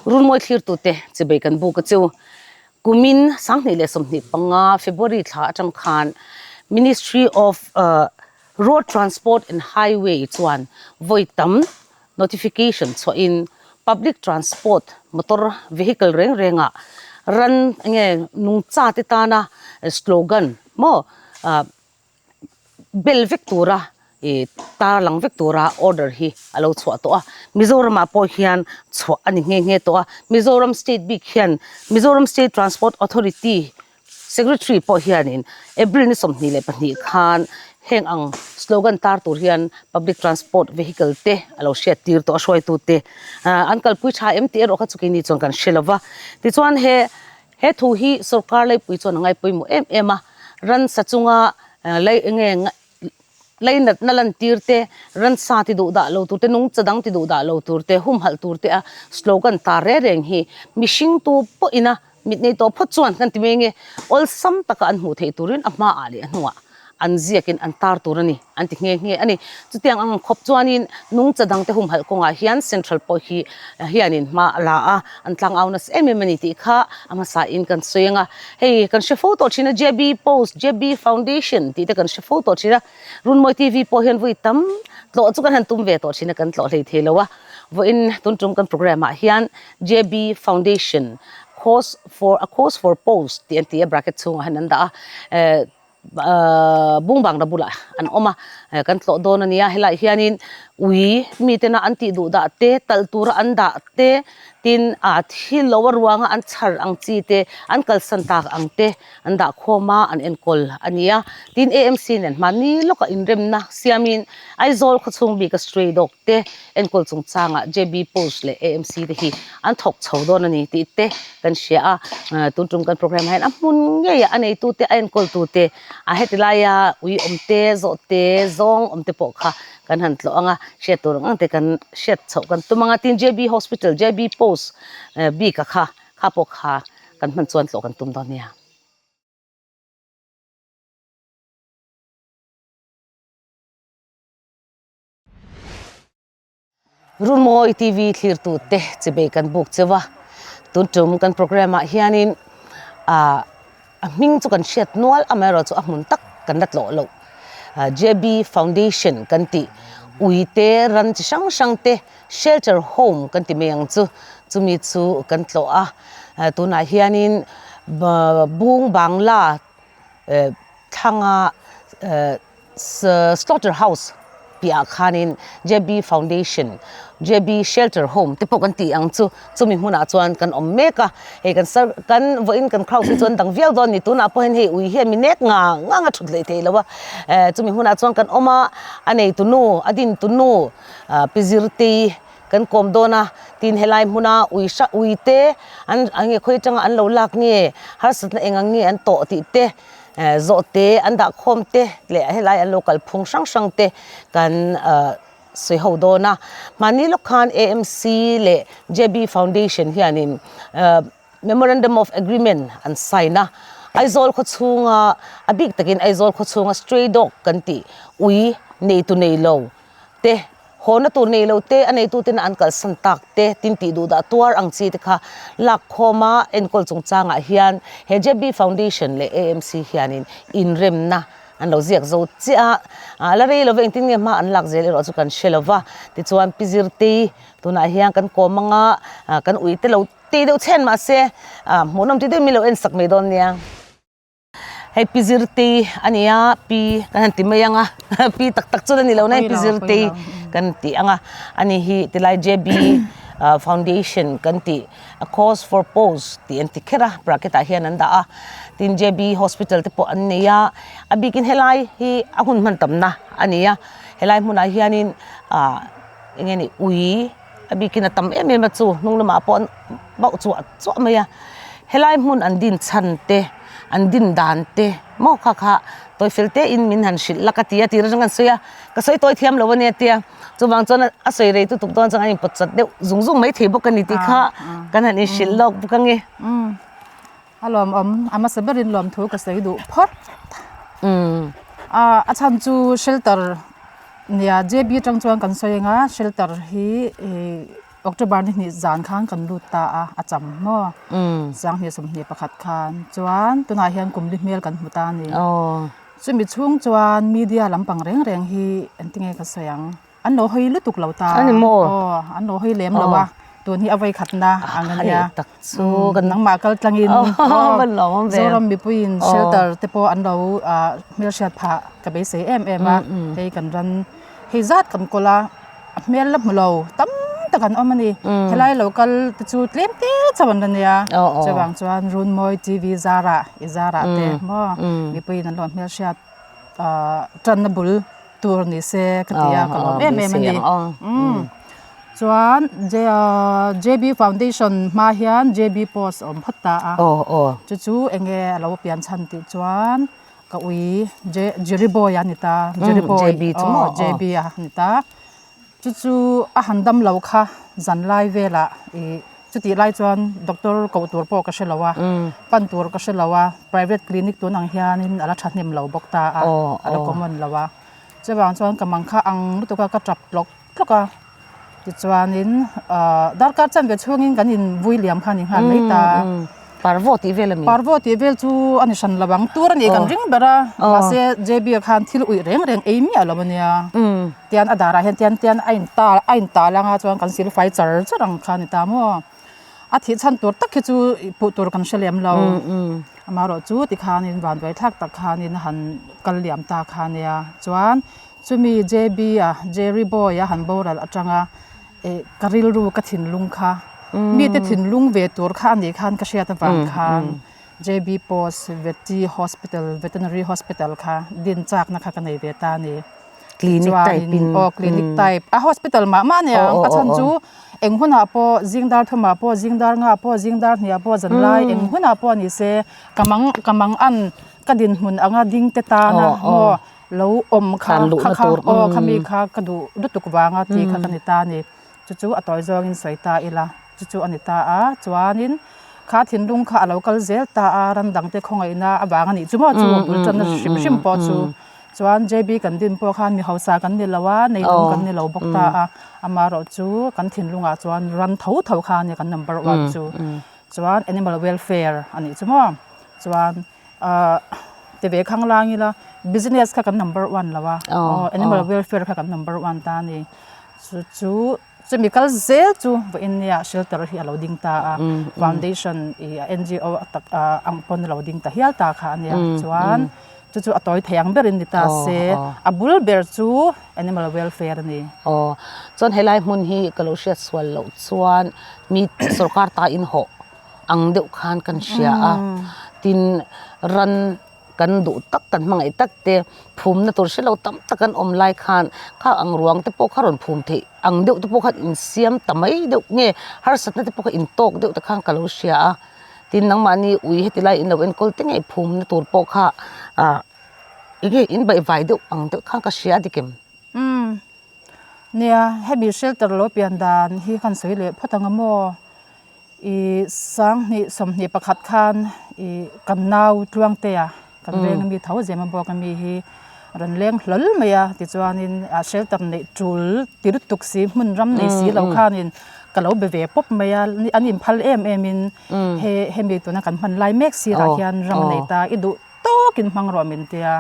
Runmawi thlirtute chibei kan buk a chu. Kumin 2025 February thla atang khan Ministry of Road Transport and Highway chuan vawi tam notification chhuahin public transport motor vehicle reng rengah ran nge nungcha te tana slogan maw bel vek tura ih tar lang vek tura order hi a lo chhuah tawh a Mizoram ah pawh hian chhuah a ni nghe nghe tawh a Mizoram state bik hian Mizoram state transport authority secretary pawh hianin April ni 22 khan heng ang slogan tar tur hian public transport vehicle te a lo hriat tir tawh a hruaitu te ah an kalpui tha em tih erawh kha chu keini chuan kan hre lo va tichuan he He thu hi sorkar leipui chuan a ngai pawimawh em em a, ransa chunga lei enge leinatna lantir te, ransa ti duh dah lo tur te, nungcha dang ti duh dah lo tur te, humhalh tur te a slogan tar reng reng hi mihring tu pawhina mit nei tawh phawt chuan kan ti mai nge awlsam taka an hmuh theih turin a hmaah leh a hnungah an ziakin an tar tur a ni an ti nghe nghe a ni. Chutiang ang khawp chuanin nungcha dangte humhalh kawngah hian Central pawh hi hianin hma a la a, an tlangau nasa em em a ni tih kha a hmasain kan sawi ang a. Hei kan hre fo tawh thin a, JB Post, JB Foundation tih te kan hre fo tawh thin a, Runmawi TV pawh hian vawi tam tlawh chu kan han tum ve tawh thin a, kan tlawh hlei thei lo a. Vawiin tun tum kan programme ah hian JB Foundation Cause for a Cause for Post tih an ti a, bracket chhungah hian an dah a. Bungbangna bulah an awm a, kan tlawh dawn a nia, helaiah hianin ui mitena an tih duh dah te, talh tura an dah te, tin ah thil lo a ruanga an chhar ang chi te, an kalsan tak ang te an dah khawm a, an enkawl a ni a. Tin AMC nen hmani lawkah inremna siamin Aizawl khawchhung bika stray dog te enkawl chungchangah JB Post leh AMC te hi an thawk chho dawn a ni tih te kan hria a, tun tum kan programme ah hian a hmun ngeiah a neitu te a enkawl tu te a heti laia ui awm te zawh te zawng awm te pawh kha kan han tlawh ang a, hriat tur ang ang te kan hriat chhoh kan tum ang a, tin JB Hospital JB Post bik a kha kha pawh kha kan hman chuan tlawh kan tum dawn nia. Runmawi TV thlirtu te chibei kan buk cheu a, tun tum kan programme ah hianin ah a hming chu kan hriat nual amaherawh chu a hmun tak kan la tlawh loh JB Foundation kan tih ui te ran chi hrang hrang te shelter home kan ti mai ang chu chumi chu kan tlawh a tunah hianin Bung Bangla thlanga Slaughter House piahah khanin JB Foundation, JB Shelter Home te pawh kan tih ang chu, chumi hmunah chuan kan awm mek a, hei kan sir kan vawiin kan crowd hi chuan dang viau dawn a ni, tunah pawh hian hei ui hian mi nek ngang ngang a thut leh thei lo a, chumi hmunah chuan kan awm a, a neitu nu, a dintu nu Pi Zirtei kan kawm dawn a, tin helai hmuna ui hrang ui te an enge khawi atanga an lo lak nge harsatna eng ang nge an tawh tih te zawh te an dah khawm te leh helai an lo kal phung hrang hrang te kan sawi ho dawn a, mahni lawk khan AMC leh JB Foundation hianin Memorandum of Agreement an sign a, Aizawl khaw chhunga a bik takin Aizawl khaw chhunga stray dog kan tih ui neitu nei lo te hawna tur nei lo te a neitu tena an kalsan tak te tin tih duh dah tuar ang chi te kha lak khawma enkawl chungchangah hian he JB Foundation leh AMC hianin inremna an lo ziak zo chiah a, la rei lova engtin nge hma an lak zel erawh chu kan hre lova tichuan Pi Zirtei tunah hian kan kawm anga kan ui te lo Tih deuh chhen mahse hmuhnawm ti deuh min lo en sak mai dawn nia. Hei pi zirtei a ni a, pi kan han ti mai ang a, pi tak tak chuan a ni lo na pi zirtei kan ti ang a, ani hi tilai JB Foundation kan tih a Cause for Pose tih an ti kher a, bracket ah hian an dah a, tin JB Hospital te pawh an nei a, a bikin helai hi a hun hman tamna a ni a, helai hmunah hianin eng nge ni ui. A bikin a tam em em a chu hnung lamah pawh an bauh chuah chuah mai a helai hmun an din chhan te an din dan te maw kha kha tawi fel te in min han hrilh la ka ti a tir atang kan sawi a ka sawi tawi thiam lo ania tia chuvang chuan a sawi rei lutuk dawn chuan an inpawt chat deuh zung zung mai thei bawk a ni tih kha kan han inhrilh lawk bawk ange. A lawmawm a hmasa berin lawmthu ka sawi duh phawt a chhan chu shelter nia J B atang chuan kan sawi ang a shelter hi ih. October ni hnih zan khan kan lut ta a, a cham maw? 2021 khan chuan tunah hian kum li hmel kan hmu ta a ni. Chumi chhung chuan media lampang reng reng hi engtinge ka sawi ang? An lo hawi lutuk lo ta. Ani maw? Aw, an lo hawi lem lo a. Tun hi a vawi khatna ang a nia. Tak chu kan nangmah kal tlangin van lo awm ve. Zoram mipuiin shelter te pawh an lo hmelhriat phah ka beisei em em a. Hei kan ran hei zat kan kawl a, a hmel la hmu lo tam tak an awm a ni. Helai lo kal te chu tlem te chauh an la nia. Chuvang chuan Runmawi TV zarah i zarah te maw mipuiin an lo hmelhriat tanna bul tur ni se ka ti a ka lawm em em a ni chuan JB Foundation hma hian JB Post a awm phawt ta a chu chu eng nge a lo pian chhan tih chuan ka ui Jerry Boy a ni ta Jerry Boy JB a ni ta. Chu chu a han dam lo kha zan lai velah ih chutih lai chuan doctor koh tur pawh ka hre lo a, pan tur ka hre lo a, private clinic tun ang hianin a la thahnem lo bawk ta a, a la common lo a. Chuvang chuan ka mang kha ang lutuk a, ka tap tlawk tlawk a, tichuanin ah darkar chanve chhungin kan invui liam kha a ni nghal mai ta a. Parvo tih vel a mi? Parvo tih vel chu a ni hran lo ang, tur a nih kan ring ber a, mahse JB ah khan thil uih reng reng ei miah lo a nia. Tian a darah hian tian tian a in tal a in tal anga chuan kan sil fai char char ang kha a ni ta maw. A thih chhan tur tak hi chu puh tur kan hre lem lo. Amaherawh chu tikhanin vanduai thlak tak khanin a han kal liam ta kha a nia. Chuan chumi JB a Jerry Boy a han boral atanga eh ka rilru ka thinlung kha mite thinlung ve tur kha a nih khan ka hriat avang khan JB Post Vety Hospital Veterinary Hospital kha din chakna kha ka nei ve ta a ni. Clinic type in aw clinic type a hospital mah mah ania a chhan chu eng hunah pawh zing dar thumah pawh zing dar ngah pawh zing dar hniah pawh zan lai eng hunah pawh ni se ka mang ka mang an ka dinhmun anga ding te tana maw lo awm kha kha kha aw khami kha ka duh lutuk vanga tih kha ka ni ta a ni chu chu a tawi zawngin sawi ta ila chu chu a ni ta a chuanin kha thinlung kha a lo kal zel ta a ram dangte khawngaihna avang a nih chu maw chu bul tanna hrim hrim pawh chu. Chuan JB kan din pawh khan mi hausa kan ni lo a, neihnung kan ni lo bawk ta a, amaherawh chu kan thinlungah chuan ram tho tho kha a ni kan number one chu. Chuan animal welfare a nih chu maw. Chuan ahh ti ve khang lang ila business kha kan number one lo a, animal welfare kha kan number one ta a ni. Chu chu Chumi kal zel chu vawiin nia shelter hi a lo ding ta a, foundation ih NGO a tak ang pawn a lo ding ta hial ta kha a nia. Chuan chu chu a tawi thei ang berin ni ta se, a bul ber chu animal welfare a ni. Aw, chuan helai hmun hi ka lo hriat sual loh chuan mi sorkar ta inhawh ang deuh khan kan hria a, tin ran Kan duh tak, kan hmangaih tak te phumna tur hre lo tam tak an awm lai khan kha ang ruang te pawh kha rawn phum theih ang deuh te pawh khan insiam ta mai deuh nge harsatna te pawh kha intawk deuh te khan ka lo hria a. Tin nangmahni ui heti lai in lo enkawl te ngei phumna tur pawh kha ah eng nge in baihvai deuh ang deuh khan ka hria a dikim. Umm nia hemi shelter lo pian dan hi kan sawi leh phawt ang a maw? I 2021 khan i kan nau Tluangtea kan veng ami tho zem a bawk ami hi rawn leng hlawl mai a tichuanin a shelter neih tul ti lutuk si hmun ram nei si lo khanin ka lo be ve pawp mai a an inphal em em in he hemi tuna kan hman lai mek sirah hian ram nei ta i duh tawkin hmang rawh min tia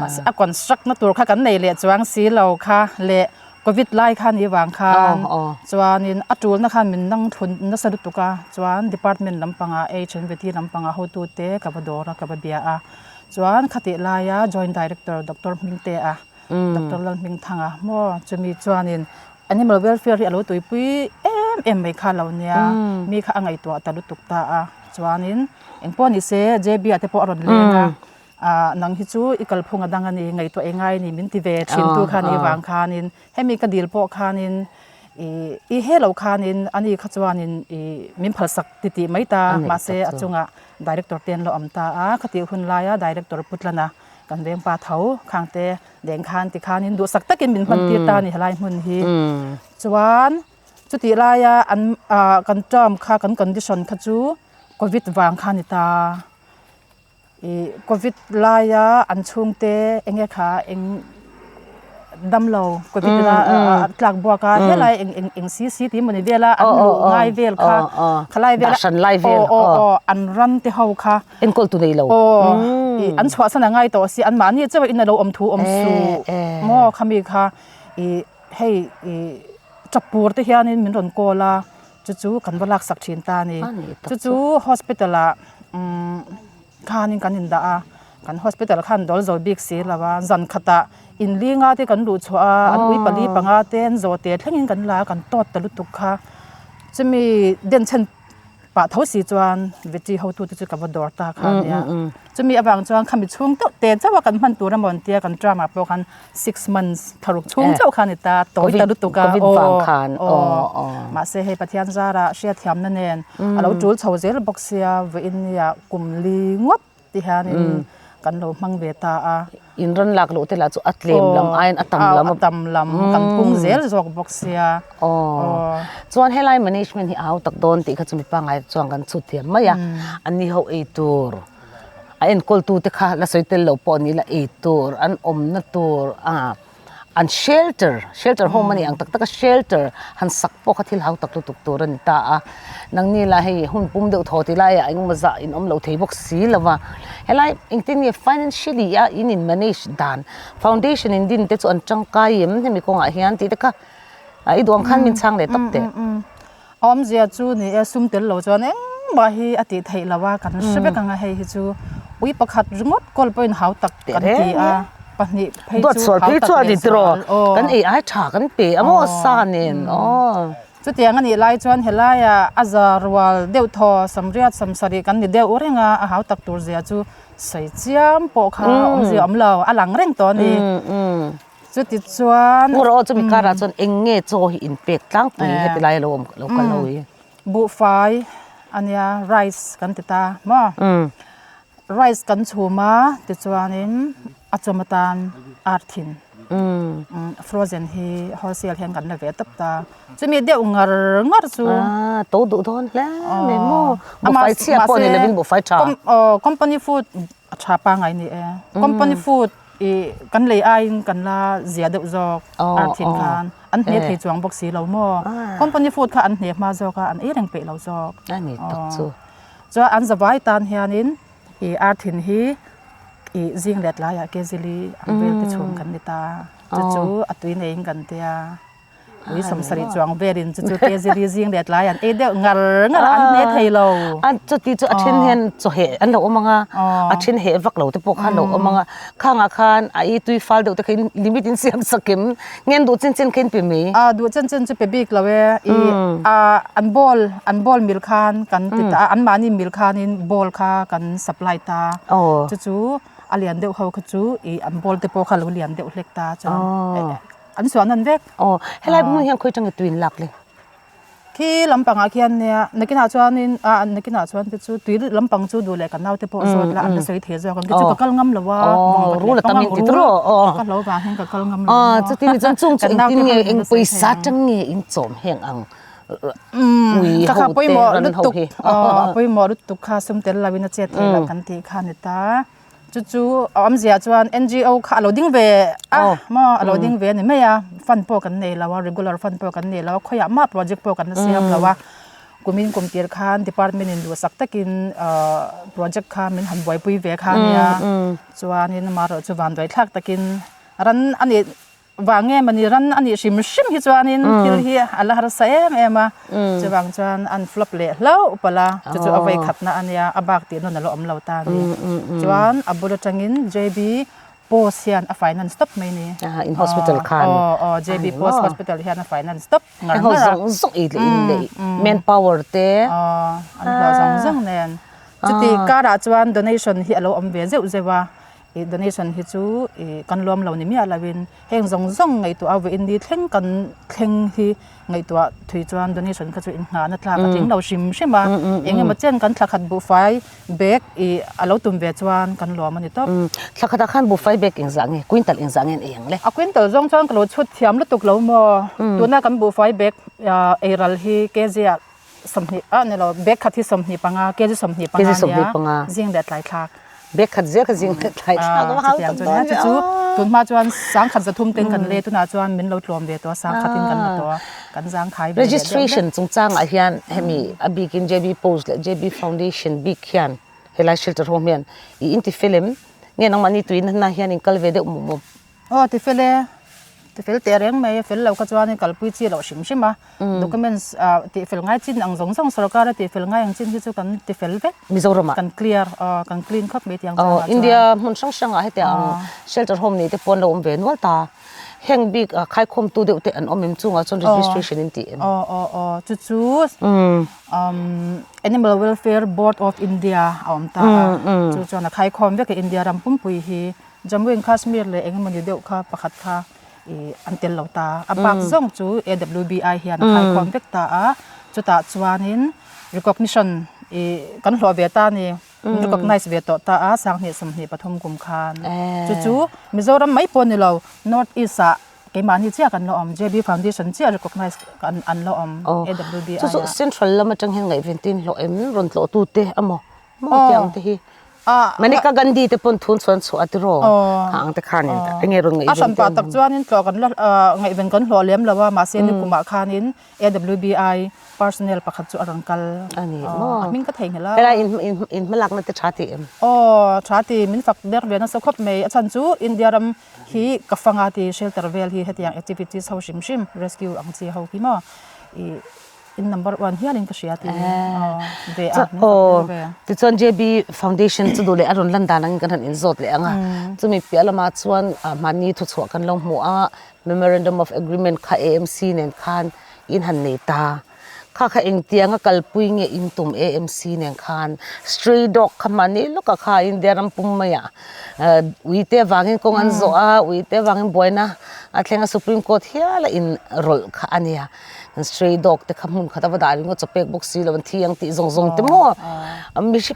mahse a construct na tur kha kan nei leh chuang si lo kha leh covid lai kha ni vang khan chuanin a tulna khan min nang thun nasa lutuk a chuan department lampangah H&VT lampangah hotu te ka va dawr a ka va bia a chuan khatih laia joint director doctor Hmingtea doctor Lalhmingthanga maw chumi chuanin animal welfare hi a lo tuipui em em mai kha lo nia mi kha a ngaihtuah ta lutuk ta a. Chuanin engpawh ni se JB ah te pawh a rawn leng a, ah nang hi chu i kalphung a dang a ni, ngaihtuah eng ngai a ni min ti ve thin tu kha ni vang khanin hemi ka dil pawh khanin ih i he lo khanin ani kha chuanin ih min phalsak ti tih mai ta mahse a chungah director te an lo awm ta a, khatih hun laia director Putlana kan vengpa tho khangte deng khan tikhanin duhsak takin min hman tir ta a ni helai hmun hi chuan. Chutih laia an ah kan term kha kan condition kha chu covid vang kha a ni ta ih covid laia an chhungte eng nge kha eng damlo covid ina a tlak buak a helai eng eng eng si si tih mawni vel a an luh ngai vel kha khalai vel a aw aw aw an ran te ho kha enkawl tu nei lo aw ih an chhuahsan a ngai tawh si an mahni chauh a in a lo awm thu awm suh maw khami kha ih hei ih chapur te hianin min rawn call a chu chu kan va laksak thin ta a ni chu chu hospital ah umm khanin kan indah a kan hospital khan dawl zo bik si lo a zan khatah inlinga te kan luh chhuah a an ui pali panga te an zawh te thlengin kan la a kan tawt ta lutuk kha chumi denchhen pah tho si chuan veti hotu te chu ka va dawr ta kha ania chumi avang chuan khami chhung deuh te chauh a kan hman tur emaw an tia kan term ah pawh khan six months tharuk chhung chauh kha a ni ta tawi ta lutuk a aw mahse hei Pathian zarah hriatthiamna nen a lo tul chho zel bawk sia vawiin nia kum li ngawt ti hianin kan lo hmang ve ta a. In rawn lak loh te lah chu a tlem lam aiin a tam lam. A tam lam kan pung zel zawk bawk sia. Aw. Chuan helai management hi a hau tak dawn tih kha chu mi pangngai chuan kan chhut thiam mai a. An ni ho ei tur a enkawl tu te kha la sawi tel lo pawh ni la ei tur an awmna tur a. An shelter, shelter home a nih ang tak tak a, shelter han sak pawh kha thil hau tak lutuk tur a ni ta a. Nangni lah hei hun pum deuh thaw ti laiah engemaw zah in awm lo thei bawk si lo va. Helai engtin nge financially a in in manage dan, foundation in din te chu an tangkai em hemi kawngah hian tih te kha i duh ang khan min chhang leh tawp teh. Awmzia chu ni e, sum tel lo chuan engmah hi a tih theih loh a, kan hre vek ang a, hei hi chu ui pakhat ringawt kawl pawhin hau tak kan ti a, pahnih phei chu hau tak leh zual aw. Kan ei ai tha kan pe a maw sa nen aw. Chutiang a nih lai chuan helaiah a za rual deuh thaw samriat samsarih kan ni deuh reng a, a hau tak tur zia chu sawi chiam pawh kha awmzia awm lo, a lang reng tawh a ni. Chutichuan. Pu Ro chumi karah chuan eng nge chaw hi in pek tlangpui heti lai a lo awm lo kal ho hi. Buhfai a nia rice kan ti ta maw. Rice kan chhum a tichuanin a chawm atan ar thin frozen hi wholesale hian kan la ve tawp ta. Chumi deuh ngar ngar chu. To duh dawn hle mai maw. Buhfai chhia pawh ni lovin buhfai tha. Company food a tha pangngai ni e. Company food. I kan lei aiin kan la zia deuh zawk ar thin khan an hne thei chuang bawk si lo maw company food kha an hne hma zawk a an ei reng peih lo zawk a ni tak chu chuan an zavai tan hianin i ar thin hi i zing let laiah kezili ang vel te chhung kan ni ta chu chu a tui neiin kan tia. Ui samsarih chuang velin chu chu te ziri zing leh tlai an ei deuh ngar ngar a an hne thei lo. A chuti chu a then hian chawheh an lo awm ang a, a then heh vak lo te pawh kha an lo awm ang a, khangah khan a ei tui fal deuh te kha in limit in siam sak em? Nge an duh chen chen kha in pe mai? A duh chen chen chu pe bik lo e, i a an bowl an bowl mil khan kan ti ta a, anmahni mil khanin bowl kha kan supply ta, chu chu a lian deuh ho kha chu i an bowl te pawh kha a lo lian deuh hlek ta chuan. An suah nan vek. Aw, helai hmun hian khawi tanga tuin lak le? Khi lampangah khian nia, nakinah chuanin a nakinah chuan te chu tui lampang chu duh leh kan naute pawh zawt la an la sawi thei zawk ang. Kei chu ka kal ngam lo a, bawngbat leh pang ang rul ka hlo vang hian ka kal ngam lo a. Chuti ni chuan chung chu engtin nge eng pawisa tang nge in chawm heng ang ui ho te ran ho hi. A pawimawh lutuk kha sum tel lo in a chet thei lo kan tih kha ni ta. Chu chu a awmzia chuan NGO kha a lo ding ve a maw a lo ding ve a ni mai a fund pawh kan nei lo a regular fund pawh kan nei lo a khawiah mah project pawh kan la siam lo a kumin kum tir khan department in duhsak takin ahh project kha min han buaipui ve kha a nia chuanin amaherawhchu chu vanduai thlak takin ran a nih Vang nge mani ran a nih hrim hrim hi chuanin thil hi a la harsa em em a, chuvang chuan an flop leh hlauh palh a, chu chu a vawikhatna a nia, a bak tih nawn a la awm lo ta a ni. Chuan a bul atangin JB Post hian a finance tawp mai ni. In hospital khan. Aw aw JB Post hospital hian a finance tawp ngar ngar a. Heng ho zawng zawng ei leh in leh manpower te. Aw an hlawh zawng zawng nen. Chuti karah chuan donation hi a lo awm ve zeuh zeuh a. Ih donation hi chu ih kan lawm lo ni miah lo in heng zawng zawng ngaihtuah a vawiin ni thleng kan thleng hi ngaihtuah thui chuan donation kha chu inngahna tlak a tling lo hrim hrim a eng emaw chen kan thla khat buhfai bag ih a lo tum ve chuan kan lawm a ni tawp. Thla khatah khan buhfai bag engzah nge quintal engzah nge an ei ang le? A quintal zawng chuan ka lo chhut thiam lutuk lo maw tuna kan buhfai bag eiral hi kg ah 20 a ni lo bag khat hi 25 kg 25 ania zing leh tlai thlak. Bag khat zel kha zing leh thlai thlak a va hau tak dawn ve aw. Tun hma chuan sangkhat zathum ten kan le tunah chuan min lo tlawm ve tawh a sangkhat in kan la tawh a kan zangkhai ve leh deuh vek. Registration chungchangah hian hemi a bikin JB Post leh JB Foundation bik hian helai shelter home hian i intifel em? Nge nangmahni tuina hian in kal ve deuh maw maw? Aw tifel e, tifel teh reng mai, fel lo kha chuan kalpui chi loh hrim hrim a, documents ah tihfel ngai chin ang zawng zawng sorkar a tihfel ngai ang chin hi chu kan tifel vek. Mizoram ah. Kan clear aw kan clean khawp mai tiang changah chuan. India hmun hrang hrang ah hetiang ang shelter home nei te pawh an lo awm ve nual ta, heng bik ah khaikhawm tu deuh te an awm em chungah chuan registration in tih em? Aw aw aw chu chu Animal Welfare Board of India a awm ta a, chu chuan a khaikhawm vek a India ram pumpui hi. Jammu and Kashmir leh eng emawni deuh kha pakhat kha ih an tel lo ta a bak zawng chu AWBI hian a khaikhawm vek ta a chutah chuanin recognition ih kan hlawh ve ta a ni recognize ve tawh ta a 2023 kum khan chu chu Mizoram mai pawh a ni lo North East ah keimahni chiah kan la awm JB Foundation chiah recognize an an la awm AWBI ah. Chu chu central lam atang hian ngaihven hlawh em rawn tlawh tute emaw Maw tih ang te hi. Manika Gandhi te pawn thun chuan chhuah a tiraw kha ang te khanin enge rawn ngaihven te. A hran pah tak chuanin tlawh kan la ngaihven kan hlawh lem lo a mahse nikumah khanin AWBI personnel pakhat chu a rawn kal a ni maw. A hming ka theihnghilh a. Helai in hmalakna te tha ti em? Aw tha ti min fak der ve nasa khawp mai a chhan chu India ram hi ka fanga ti shelter vel hi hetiang activities ho hrim hrim rescue ang chi ho hi maw ih In number one hialin ka hria tih ve a. Aw, tichuan JB Foundation chu duh leh a rawn lan dan angin kan han inzawt leh ang a. Chumi piah lamah chuan mahni thuchhuah kan lo hmu a, Memorandum of Agreement kha AMC nen khan in han nei ta. Kha kha engtianga kalpui nge in tum AMC nen khan? Stray dog kha mahni lawkah kha India ram pum maiah uite avangin kawng an zawh a, uite avangin buaina a thleng a, Supreme Court hiala inrawlh kha a nia. An stray dog te kha hmun khat a va dah ringawt chaw pek bawk si lo an thi ang tih zawng zawng te maw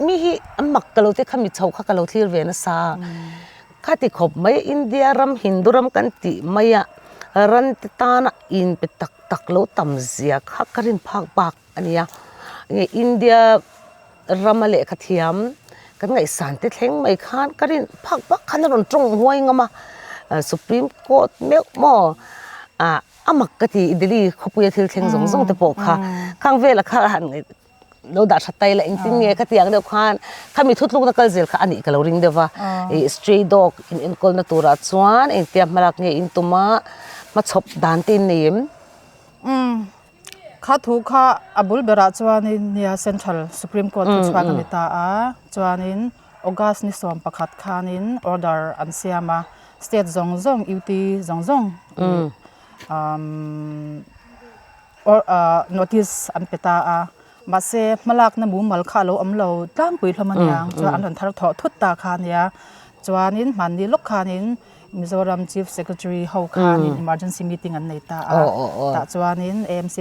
mi hi an mak ka lo te kha mi chho kha ka lo thlir ve nasa kha ti khawp mai India ram Hindu ram kan tih mai a ran te tana in pe tak tak lo tam zia kha ka rin phak bak a nia nge India rama lehkha thiam kan ngaihsan te thleng mai khan ka rin phak bak khan a rawn tawng huai ngam a Supreme Court meuh maw ah. A mak ka ti i Delhi khawpuia thil thleng zawng zawng te pawh kha khang vela kha han lo dah that tai la engtin nge ka ti ang deuh khan khami thutlukna kal zel kha a nih ka lo ring deuh va ih stray dog in enkawlna turah chuan engtia hmalak nge in tum a hmachhawp dan te in nei em? Umm kha thu kha a bul berah chuanin nia Central Supreme Court thu chhuak a ni ta a chuanin August ni 11 khanin order an siam a State zawng zawng UT zawng zawng notice an pe ta a mahse hmalakna mumal kha a lo awm lo tlangpui hlawm a nia chuan an rawn thar thawh thut ta kha a nia chuanin hmanni lawk khanin Mizoram Chief Secretary ho khanin emergency meeting an nei ta a tah chuanin AMC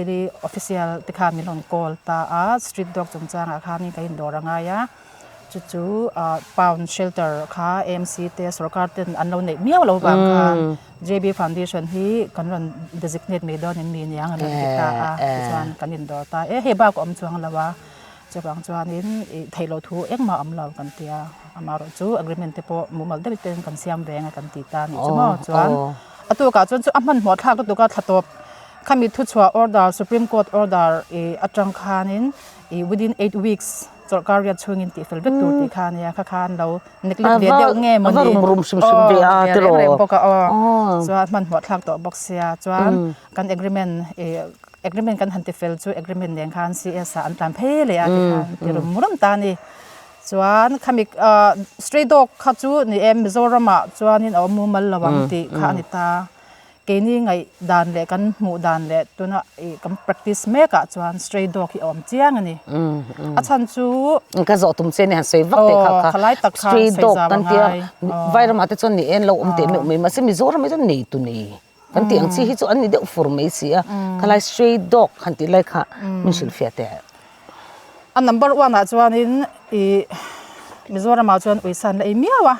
official te khan min rawn call ta a street dog chungchangah khanin ka indawr a ngai a. Chu chu pound shelter kha AMC te sorkar ten an lo neih miau lo vang khan JB Foundation hi kan rawn designate mai dawn em mi aniang an rawn ti ta a tichuan kan indawr ta e hei bak a awm chuang lo a chuvang chuanin ih theih loh thu engmah a awm lo kan ti a amaherawh chu agreement te pawh mumal deuh ten kan siam ve ang a kan ti ta a nih chu maw chuan a tukah chuan chu a hmanhmawh thlak lutuk a thla tawp khami thuchhuah order supreme court order ih atang khanin ih within 8 weeks Chawlhkar riat chhungin tihfel vek tur tih kha a nia, kha khan lo neglect ve deuh nge maw ni? A va rum rum hrim hrim ve a tiraw? Aw, reng reng bawk a aw. Chuan hmanhmawh thlak tawh bawk sia, chuan kan agreement ih agreement kan han tifel chu agreement nen khan CS ah an tlan phei leh a tikhan ti rum rum ta a ni. Chuan khami stray dog kha chu ni e Mizoramah chuanin a awm mumal lo ang tih kha a ni ta. Keini ngaih dan leh kan hmuh dan leh tuna ih kan practice mek ah chuan stray dog hi a awm chiang a ni. A chhan chu. Ka zawh tum che ni han sawi vak teh kha kha. Khalai tak kha stray dog kan tia Vairamah te chuan ni en lo awm teh meuh mai mahse Mizoram hi chuan nei tu nei kan tih ang chi hi chu an ni deuh fur mai si a. Khalai stray dog han tih lai kha min hrilhfiah teh. A number one ah chuanin ih Mizoramah chuan uisan la ei miau a.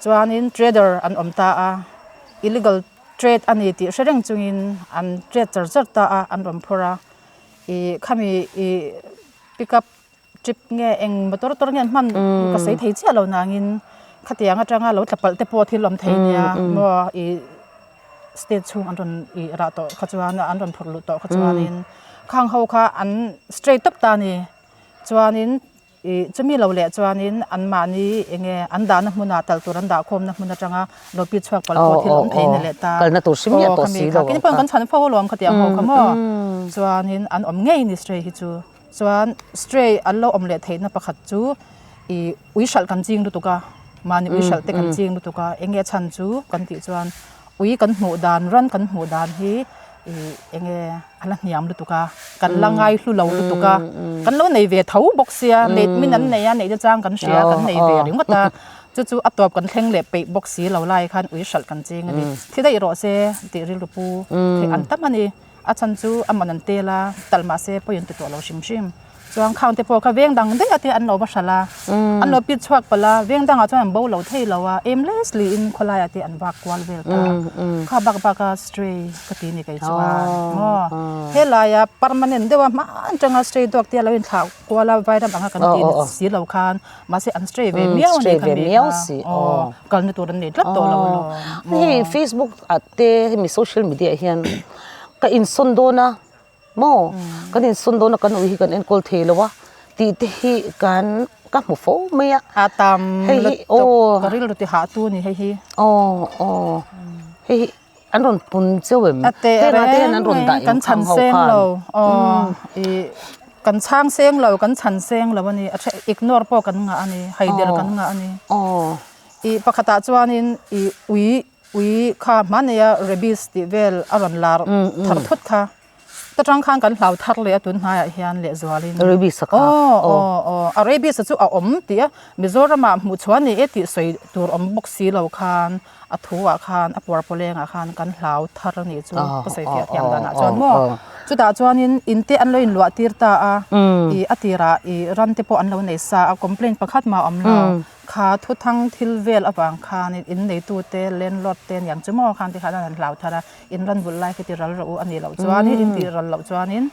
Chuanin trader an awm ta a. Illegal trade a ni tih hre reng chungin an trade char char ta a, an rawn phur a. Ih khami ih pick up Trip nge eng motor tor nge an hman ka sawi thei chiah lo nangin khatiang atanga lo tla palh te pawh thil awm thei nia maw ih state chhung an rawn ih rah tawh kha chuan an rawn phurh luh tawh kha chuanin khang ho kha an straight tawp ta a ni chuanin ih chumi lo leh chuanin anmahni eng nge an dahna hmunah tal tur an dah khawmna hmun atanga lo pi chhuak palh pawh thil awm thei ni leh ta aw khami kha kini pawh kan chhan fo alawm khatiang ho kha maw chuanin an awm ngei ni stray hi chu. Chuan stray an lo awm leh theihna pakhat chu ih ui hralh kan ching lutuk a, mahni ui hralh te kan ching lutuk a, eng nge chhan chu kan tih chuan ui kan hmuh dan ran kan hmuh dan hi ih eng nge a la hniam lutuk a, kan la ngai hlu lo lutuk a, kan lo nei ve tho bawk sia, neih min an nei a, neih na chang kan hria kan nei ve ringawt a, chu chu a tawp kan thleng leh peih bawk si lo lai khan ui hralh kan ching a ni. Thi daih rawh se tih rilru pu theih an tam a ni. A chhan chu a man an tel a, talh mah se pawi an ti tawh lo hrim hrim. Chuan khang te pawh kha veng dang daih a te an lo va hralh a, an lo pit chhuak palh a, veng dangah chuan an bo lo thei lo a, aimlessly in khawlaiah te an vak kual vel ta. Kha bak bak a stray ka ti ni kei chuan maw. Helaia permanent deuh a hman tanga stray dog te a lo inthlah kual a vairam anga kan ti si lo khan mahse an stray ve miau a ni kha mi kha aw kalna tur an nei tlat tawh lo alawm. Hei Facebook ah te hemi social media ah hian ka insawn dawn a maw kan insawn dawn a kan ui hi kan enkawl thei lo a tih te hi kan ka hmu fo mai a. A tam lutuk ka rilru ti hah tu a ni hei hi. Aw aw hei hi an rawn pun cheu em? A teh reng mai kan chhan seng lo aw ih kan chhang seng lo kan chhan seng lo a ni a then ignore pawh kan ngah a ni haider kan ngah a ni. Ih pakhatah chuanin ih ui Ui kha hmanei a rabies tih vel a rawn lar thar thut kha. Ta tang khan kan hlau thar leh a tun hnaiah hian lehzualin. Rabies a kha. Aw aw aw a rabies a chu a awm tih a Mizoramah hmuh chhuah a ni e tih sawi tur awm bawk si lo khan a thu ah khan a puar pawlengah khan kan hlau thar a nih chu ka sawi fiah thiam danah chuan maw. Chutah chuanin in te an lo inluah tir ta a ih a tirah ih ran te pawh an lo nei sa a complaint pakhat mah a awm lo. Kha thuthang thil vel avang khanin in neitute, landlord te niang chu maw khan tikhan an han hlau thar a, in ran vulh lai khi ti ral rawh u a nih loh chuanin in tih ral loh chuanin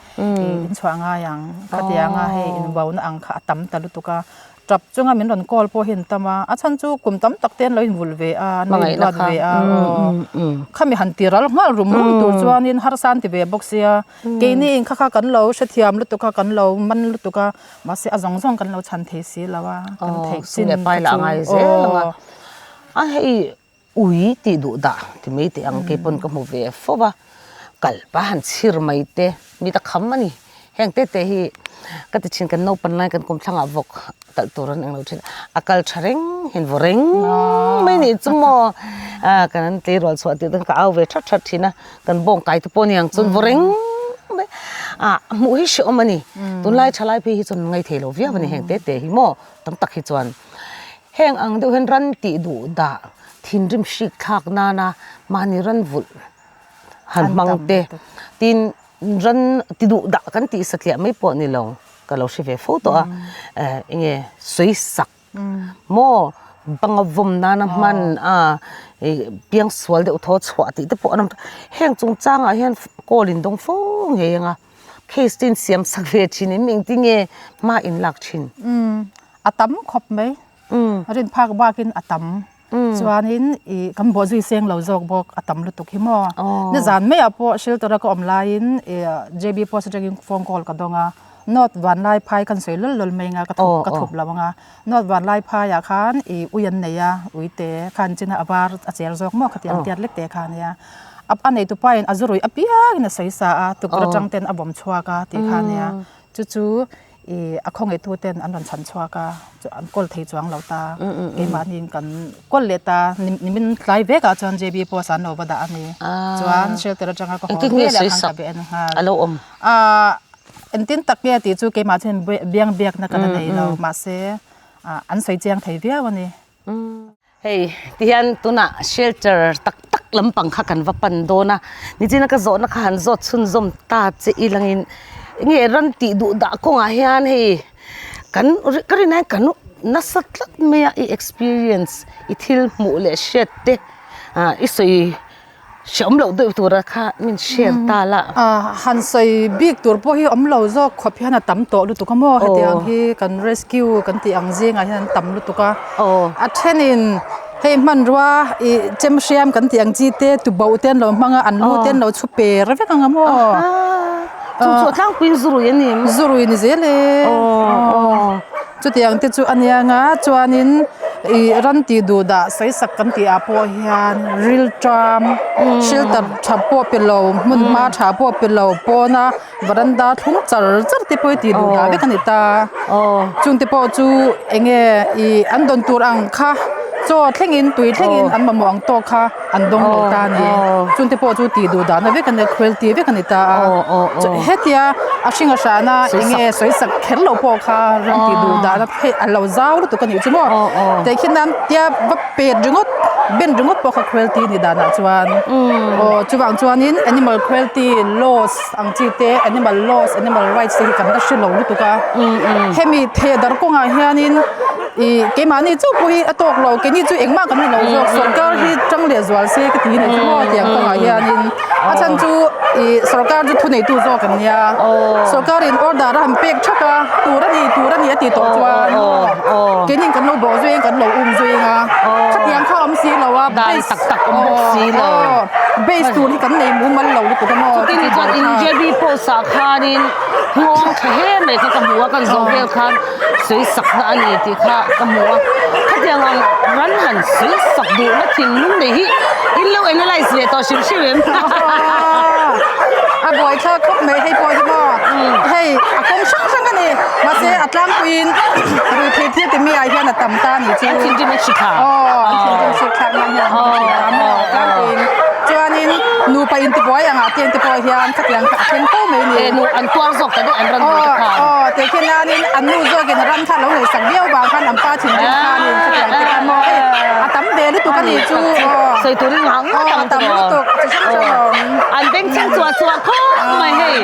ih in chhuah ngai ang khatianga hei in vauna ang kha a tam ta lutuk a, tap chunga min rawn call pawh hi an tam a, a chhan chu kum tam tak te an lo invulh ve a, an lo induat ve a aw khami han ti ral nghal rum rum tur chuanin harsa an ti ve bawk sia, keini in kha kha kan lo hrethiam lutuk a, kan lo man lutuk a. Mahse a zawng zawng kan lo chhan thei si lo a, kan theih chin leh pai lah a ngai zel ang a. A hei ui tih duh dah ti mai teh ang kei pawn ka hmu ve fo va, kal pa han chhir mai te mi ta kham a ni. Heng te te hi ka ti thin kan naupan lai kan kum thlangah vawk talh tur an eng lo thin a, a kal tha reng hian vaw reng mai nih chu maw kan tleirual chhuah tirh te ka au ve that that thin a. Kan bawng kai te pawh aniang chuan vaw reng mai ah hmuh hi hrehawm a ni tunlai thalai phei hi chuan ngaih theih loh viau a ni heng te te hi maw tam tak hi chuan heng ang deuh hian ran tih duh dah thinrim hrik thlak nana mahni ran vulh han hmang te tin ran ti duh dah kan tih satliah mai pawh ni lo ka lo hre ve fo tawh a eh eng nge sawi sak Maw banga vawm nana hman a ih piang sual deuh thaw chhuah tih te pawh an awm tawh heng chungchangah hian call in dawng fo ngei ang a case te in siam sak ve thin em engtin nge hma in lak thin. A tam khawp mai rin phak bakin a tam chuanin ih kan bawh zui seng lo zawk bawk a tam lutuk hi maw nizan maiah pawh shelter a ka awm laiin ih JB post atangin phone call ka dawng a. North Vanlaiphai kan sawi lawl lawl mai anga ka thup ka thup lo anga North Vanlaiphaiah khan ih ui an nei a ui te khan chin a a var a cher zawk maw khatiang tiat lek te kha ania a neitu pa in a zu ruih apiangin a sawi sa a tukverh atang ten a bawm chhuak a tih kha ania chu chu ih a khawngaitu ten an rawn chhan chhuak a an kawl thei chuang lo ta keimahni in kan kawl leh ta nimin tlai vek ah chuan JB post ah an lo va dah a ni chuan shelter atanga ka haw veleh khan ka be en nghal ahh. Engtin tak nge tih chu keimah chuan biang biakna ka la nei lo mahse an sawi chiang thei viau a ni. Hei tihian tunah shelter tak tak lampang kha kan va pan dawn a, nichina ka zawhna kha han zawt chhunzawm ta che ilangin enge ran tih duh dah kawngah hian hei kan ka rin aiin kan nasa tlat mai a i experience i thil hmuh leh hriat te ah i sawi. Hreawm loh deuh tura kha min share ta la. Han sawi bik tur pawh hi awm lo zawk khawp hian a tam tawh lutuk a maw hetiang hi kan rescue kan tih ang zingah hian an tam lutuk a. A thenin hei hmanrua ih chem hriam kan tih ang chi te tuboh te an lo hmang a an lu te an lo chhu per vek ang a maw. Chu chu a tlangpuiin zurui a ni. Zurui ni zel e. Chutiang te chu a nia nga chuanin ih ram tih duh dah sawi sak kan tih ah pawh hian rilṭam shelter tha pawh pe lo hmun hma tha pawh pe lo pawna varanda thlung char char te pawh hi tih duh dah vek a ni ta chung te pawh chu eng nge ih an dawn tur ang kha chaw thlengin tui thlengin an mamawh ang tawk kha an dawng lo ta a ni chung te pawh chu tih duh dahna vek a nia cruelty vek a ni ta a hetia a hring a hrana eng nge sawi sak kher loh pawh kha ram tih duh dahna phei a lo zau lutuk a nih chu maw tehkhin nan tia va pet ringawt ben ringawt pawh kha cruelty a nih danah chuan aw chuvang chuanin animal cruelty laws ang chi te animal laws animal rights te hi kan la hre lo lutuk a hemi theh dar kawngah hianin. Ih keimahni chauh pawh hi a tawk lo keini chu engmah kan ni lo zawk sorkar hi tang leh zual se ka ti ni chu maw tiang kawngah hianin a chhan chu ih sorkar chu thuneitu zawk an nia sorkar in order a han pek thak a tur a ni tur a ni a tih tawh chuan keini kan lo bawh zui in kan lo um zui ang a khatiang kha a awm si lo a dan tak tak awm bawk si lo base tur hi kan nei mumal lo lutuk a maw chutin chuan injebi post ah khanin nghawng tha hle mai kha ka hmu a kan zawh vel khan. Sawi sakna a ni tih kha ka hmu a, khatiang ang ran han sawi sak duhna thinlung nei hi in lo analyse leh tawh hrim hrim em? A buaithlak khawp mai hei pawh hi maw, hei a kawng hrang hrang a ni, mahse a tlangpuiin ruihtheih thil ti mi ah hian a tam ta a nih chu. An thinrim an hri thla. Aw an thinrim hri thlak nan hian an hri thla maw a tlangpuiin chuanin nupa intibuai angah te te pawh hian khatiang kha a thleng fo mai a ni. E nu an tuar zawk ta daih an ran duh te khan. Aw tehkhin nanin an nu zawkin ram kha lo ngaihsak viau vang khan an pa thinrim khanin chutiang te kha maw hei a tam ve lutuk a nih chu aw. Sawi turin ngah ngawt ang a tam lutuk chi hrang hrang a awm. An bengchheng chuah chuah khawp mai hei.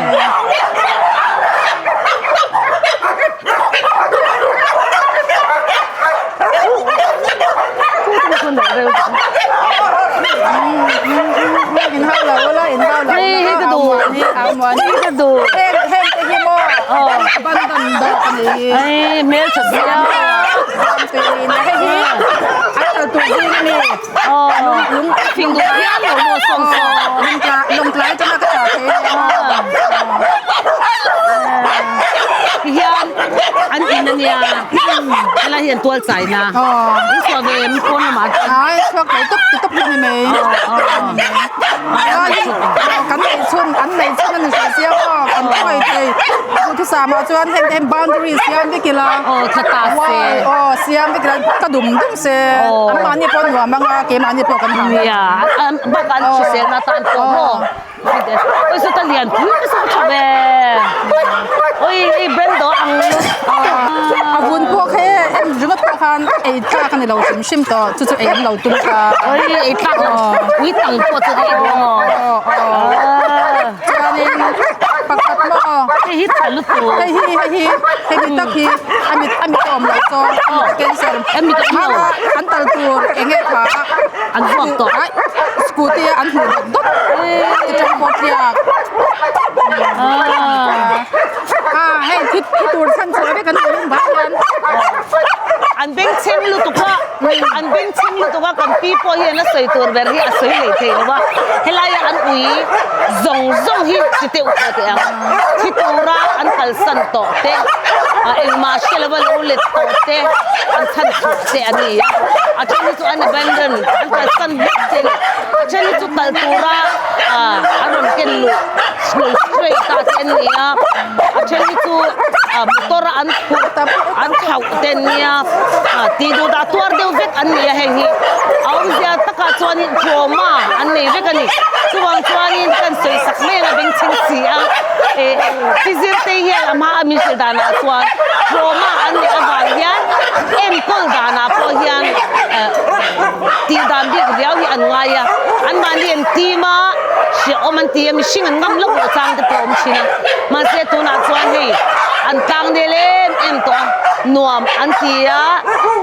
In hau lo la in hau lo Hei hei ka duh hei ka duh heng heng te hi maw abandon dawh a ni hi Ai hmel tha sia hei hi an kal tur zing a ni lung fing duh hian lo maw sawng sawng lawngtlai atanga ka chah thei Tihian an in a nia helai hi an tual chai na in chhuah ve em pawn lamah chuan ai chhuak thei tawp ti tawp hi a ni mai kan neih chhun an neih chhun a ni hre sia maw kan khawi thei duhthusam ah chuan heng te hian boundary siam vek ila aw tha ta se aw siam vek ila ka dum dum se anmahni pawh nuam ang a keimahni pawh kan hah nia bakah an hriselna atan pawh maw Oi sawta lian pui ka sawi tha ve. Oi hei Brando ang A vun pawh kha e en ringawt pawh khan ei tlak a ni lo hrim hrim tawh chu chu ei an lo tum kha. Oi ei tlak lo ui tang pawh chu ei duh ang aw. Chuanin pakhat maw. Hei hi tha lutuk. Hei hi hei hi hei mi tak hi a mit a mit a awm lo chaw a mit a cancer. A mit a awm lo. An tal tur eng nge kha. An vuak tawh. Scooty a an hmuh dawt dawt ti tang pawh tliak ah hei thi thi tur chhan chhuah vek an ni lung bah hian an bengchheng lutuk a an bengchheng lutuk a kan pi pawh hian a sawi tur ber hi a sawi lei thei lo va helaia an ui zawng zawng hi chi teuh tawh teh ang thi tura an kalsan tawh te engmah hre lova lo let tawh te an chhan chhuah te a ni a a then hi chu an abandon an kalsan vek te a ni a then hi chu kal tura an rawn ken luh lo straight a te an ni a a then hi chu motor a an phurh an thlauh te an nia tih duh dah tuar deuh vek an ni a heng hi a awmzia takah chuanin trauma an nei vek a ni chuvang chuanin kan sawi sak mai anga bengchheng si a eh Fizirte hian a hma a min hrilh danah chuan trauma an neih avang hian enkawl danah pawh hian tih dan bik riau hi an ngai a, anmahni an team a, hrehawm an ti a, mihring an ngam loh loh chang te pawh a awm thin a, mahse tunah chuan hei An tlang nel em em tawh a, nuam an ti a,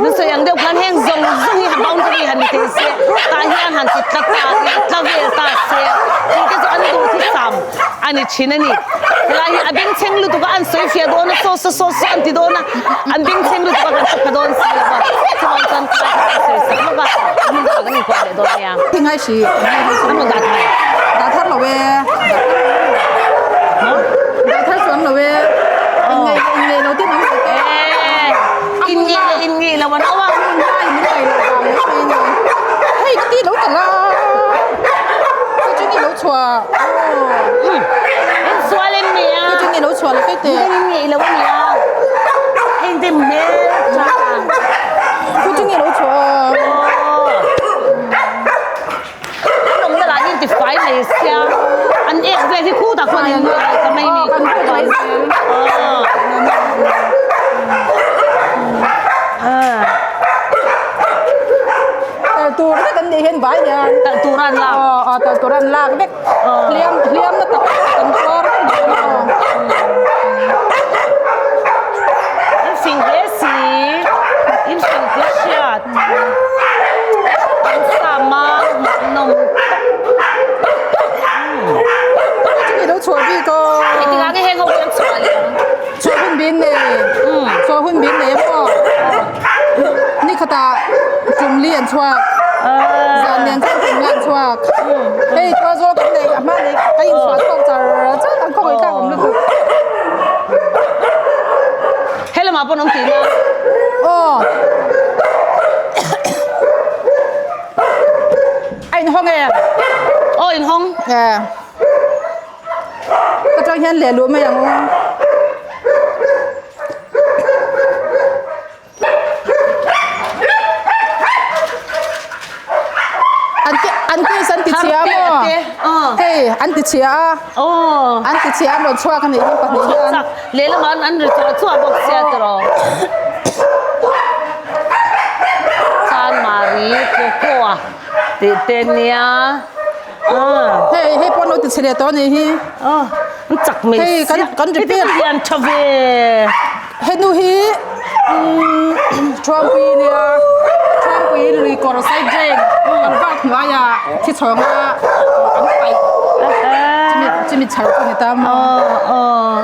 min sawi ang deuh khan heng zawng zawng hi boundary han ni thei se, tah hian han ti tla ta tla vel ta se tih te chu an duh thisam a ni thin a ni. Helai hi a bengchheng lutuk a, an sawi fiah dawn a, saw saw saw saw an ti dawn a, an bengchheng lutuk a kan hre pha dawn si lo va, chuvang chuan kha kha kan sawi sak lawk a, hmun dangah kan inkuah leh dawn nia. Thingai hri An rawn dah thar. Dah thar lo e. Dah thar chuang lo e. Inngeih leh inngeih lo ten awm ve tawh. Inngeih leh inngeih lo an awm a. Hmun lai min ngaih loh vang mai mai a ni. Hei ka ti lo ta la. Chu chu ni lo chhuah. In sual em ni a? Chu chu ni lo chhuah lo kai teh. In inngeih lo a nia. Hei te hmel tha. Chu chu ni lo chhuah. An awmna lah hi inti fai mai sia an ek vel hi khutah khuan in nuai ta mai ni Kan khut mai zel. Tal tur vek an nih hian vai hian. Tal tur an lak. Aw tal tur an lak vek. Hliam hliam na tak tak an tuar vek dawn a. In fing hle si in fing hle hriat. An sama hmuhnawm tak. Chumi lo chhuah bik aw. Engtikah nge heng ho hi an chhuah leh ang? Chhuah hun bin nei. Chhuah hun bin nei emaw. Ni khatah tumli an chhuak. Zan lian chuan tumli an chhuak. Hei tual zawl kan nei a hma nei ka inchhuah chhuak char char ang khawngaih tlak awm lutuk. He lamah pawh an awm tihna. Aw. A inhawng em? Aw inhawng. E. Ka tang hian leh luh mai ang u. An ti an ti an ti chhia maw? Hei an ti chhia a. Aw. An ti chhia an rawn chhuak a nih hi pahnih hian. Lehlamah an an ri chuah chuah bawk sia tiraw. Chanmari Cocoa tih te nia. Hei hei pawh an lo ti chhe leh tawh a nih hi. Aw an chak mai sia. Hei kan kan repair. Hei te hian tha ve. Henu hi Thuampui nia Thuampui lui kawr side drain kan vak hnuaiah thi chhawnga an paih chumi chumi chho chu ni ta maw.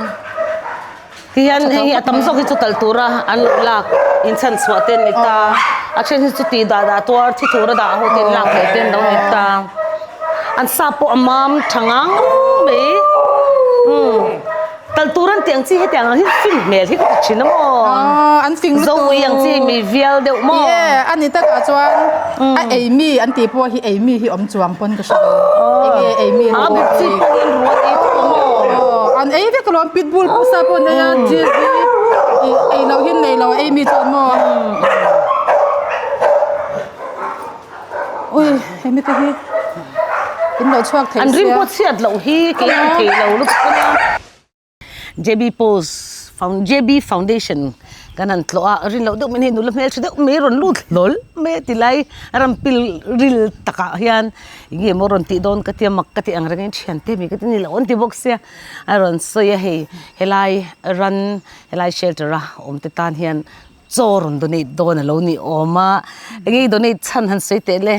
Tihian hei hi a tam zawk hi chu tal tura an lo lak inchhan chhuah te an ni ta a then hi chu tih dah dah tuar thi tura dah ho te an lak leh te an lo ni ta an sa pawh a mam tha ngang mai umm. Tal tur an tih ang chi hetiang ang hi fing hmel hi ka ti thin a maw? Aw, an fing lutuk. Zoui ang chi mi vial deuh maw? Ie, a ni takah chuan a ei mi an tih pawh hi ei mi hi awm chuang pawn ka hre lo. Enge ei mi A buk chi pawh hian ruat ei tho a maw? Aw, an ei vek alawm pitbull pawh sa pawh an ei a, GSB ei loh hi nei lo ei mi chuan maw? Ui, hemi te hi in lo chhuak thei sia. An rim pawh chhiat loh hi kei an thei lo lutuk a nia. JB Post JB Foundation kan han tlawh a, rin loh deuh mai hei nula hmeltha deuh mai rawn lut hlawl mai a ti lai ram pil ril takah hian eng nge maw rawn tih dawn ka tia mak ka tih ang rengin thiante mi ka ti ni lo an ti bawk sia a rawn sawi a hei helai ran helai shelter a awm te tan hian Chaw rawn donate dawn a lo ni awm a, enge i donate chhan han sawi teh le?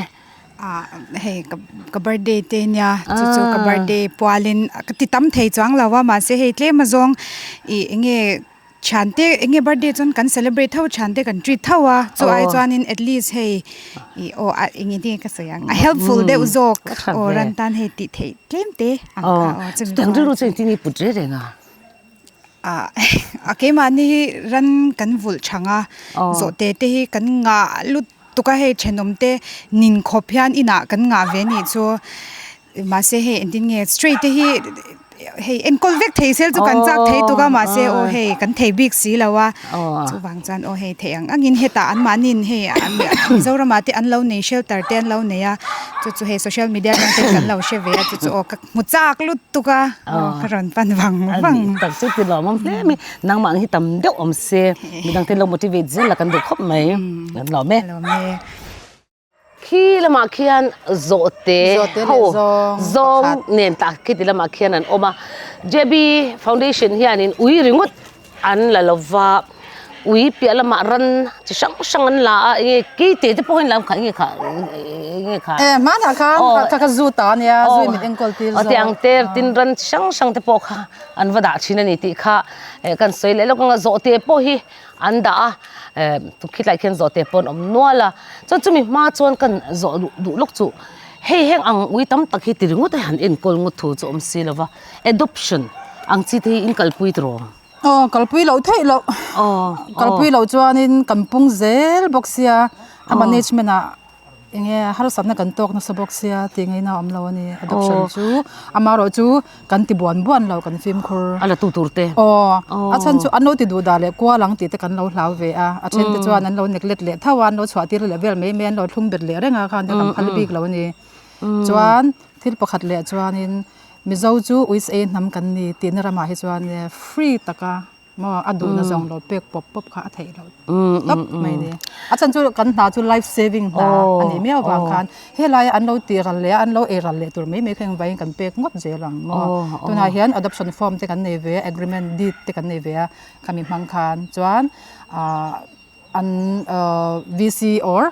Ah hei ka ka birthday te nia chu chu ka birthday pualin ka ti tam thei chuang lo a mahse hei tlem azawng ih enge thiante enge birthday chuan kan celebrate tho thiante kan treat tho a chu ai chuanin at least hei ih aw ah eng nge ka sawi ang a helpful deuh zawk aw ran tan hei tih theih tlem te ang kha aw chumi Chutiang rilru chu engtin nge i put reng reng a? Ah a keimahni hi ran kan vulh thang a zawhte te hi kan ngah lutuk a hei thenawm te nin khawp hian inah kan ngah ve anih chu mahse hei engtin nge stray te hi hei enkawl vek thei sel chu kan chak thei tuk a mahse aw hei kan thei bik si lo a chuvang chuan aw hei theih ang angin hetah anmahniin hei Mizoramah te an lo nei shelter te an lo nei a chu chu hei social media atang ten kan lo hre ve a chu chu aw ka Hmu chak lutuk a, ka rawn pan vang vang. A nih tak chu ti lawm awm hle mai. Nangmah ang hi tam deuh awm se, midang te lo motivate zel la kan duh khawp mai. Kan lawm e. Lawm e. Khi lamah khian zawhte ho zawng nen tak khi ti lamah khian an awm a. JB Foundation hianin ui ringawt. an la lo va, ui piah lamah ran chi hrang hrang an la a, enge keite te pawh hi an la kha enge kha enge kha. E hmanah khan kha kha zu ta ania zui min enkawl tir zawk. Aw tiang te tin ran chi hrang hrang te pawh kha an va dah thin a ni tih kha kan sawi leh lawk ang a, zawhte pawh hi an dah a, khitlai khian zawhte pawh an awm nual a, chuan chumi hma chuan kan zawh duh lawk chu hei heng ang ui tam tak hi ti ringawt a han enkawl ngawt thu chu awm si lo va. Adoption ang chi te hi in kalpui tawh rawh. Aw kalpui loh theih loh. Aw kalpui loh chuanin kan pung zel bawk sia a management ah enge harsatna kan tawk nasa bawk sia tih ngaihna a awm lo a ni adoption chu amaherawh chu kan ti buan buan lo kan fimkhur. A la tu tur te. Aw a chhan chu an lo ti duh dah leh kual ang tih te kan lo hlau ve a a then te chuan an lo neglect leh tho a an lo chhuah tir leh vel mai mai an lo thlung bet leh reng a khan te kan phal bik lo a ni chuan thil pakhat leh chuanin. Mizo chu USA hnam kan ni tihna ramah hi chuan free taka maw a duhna zawng lo pek pawp pawp kha a theih loh tawp mai ni. A chhan chu kan hna chu life saving hna a nih miau vang khan helaia an lo tih ral leh a an lo ei ral leh tur mai mai kha engvaiin kan pek ngawt zel ang maw. Tunah hian adoption form te kan nei ve a agreement deed te kan nei ve a khami hmang khan chuan ah an VC or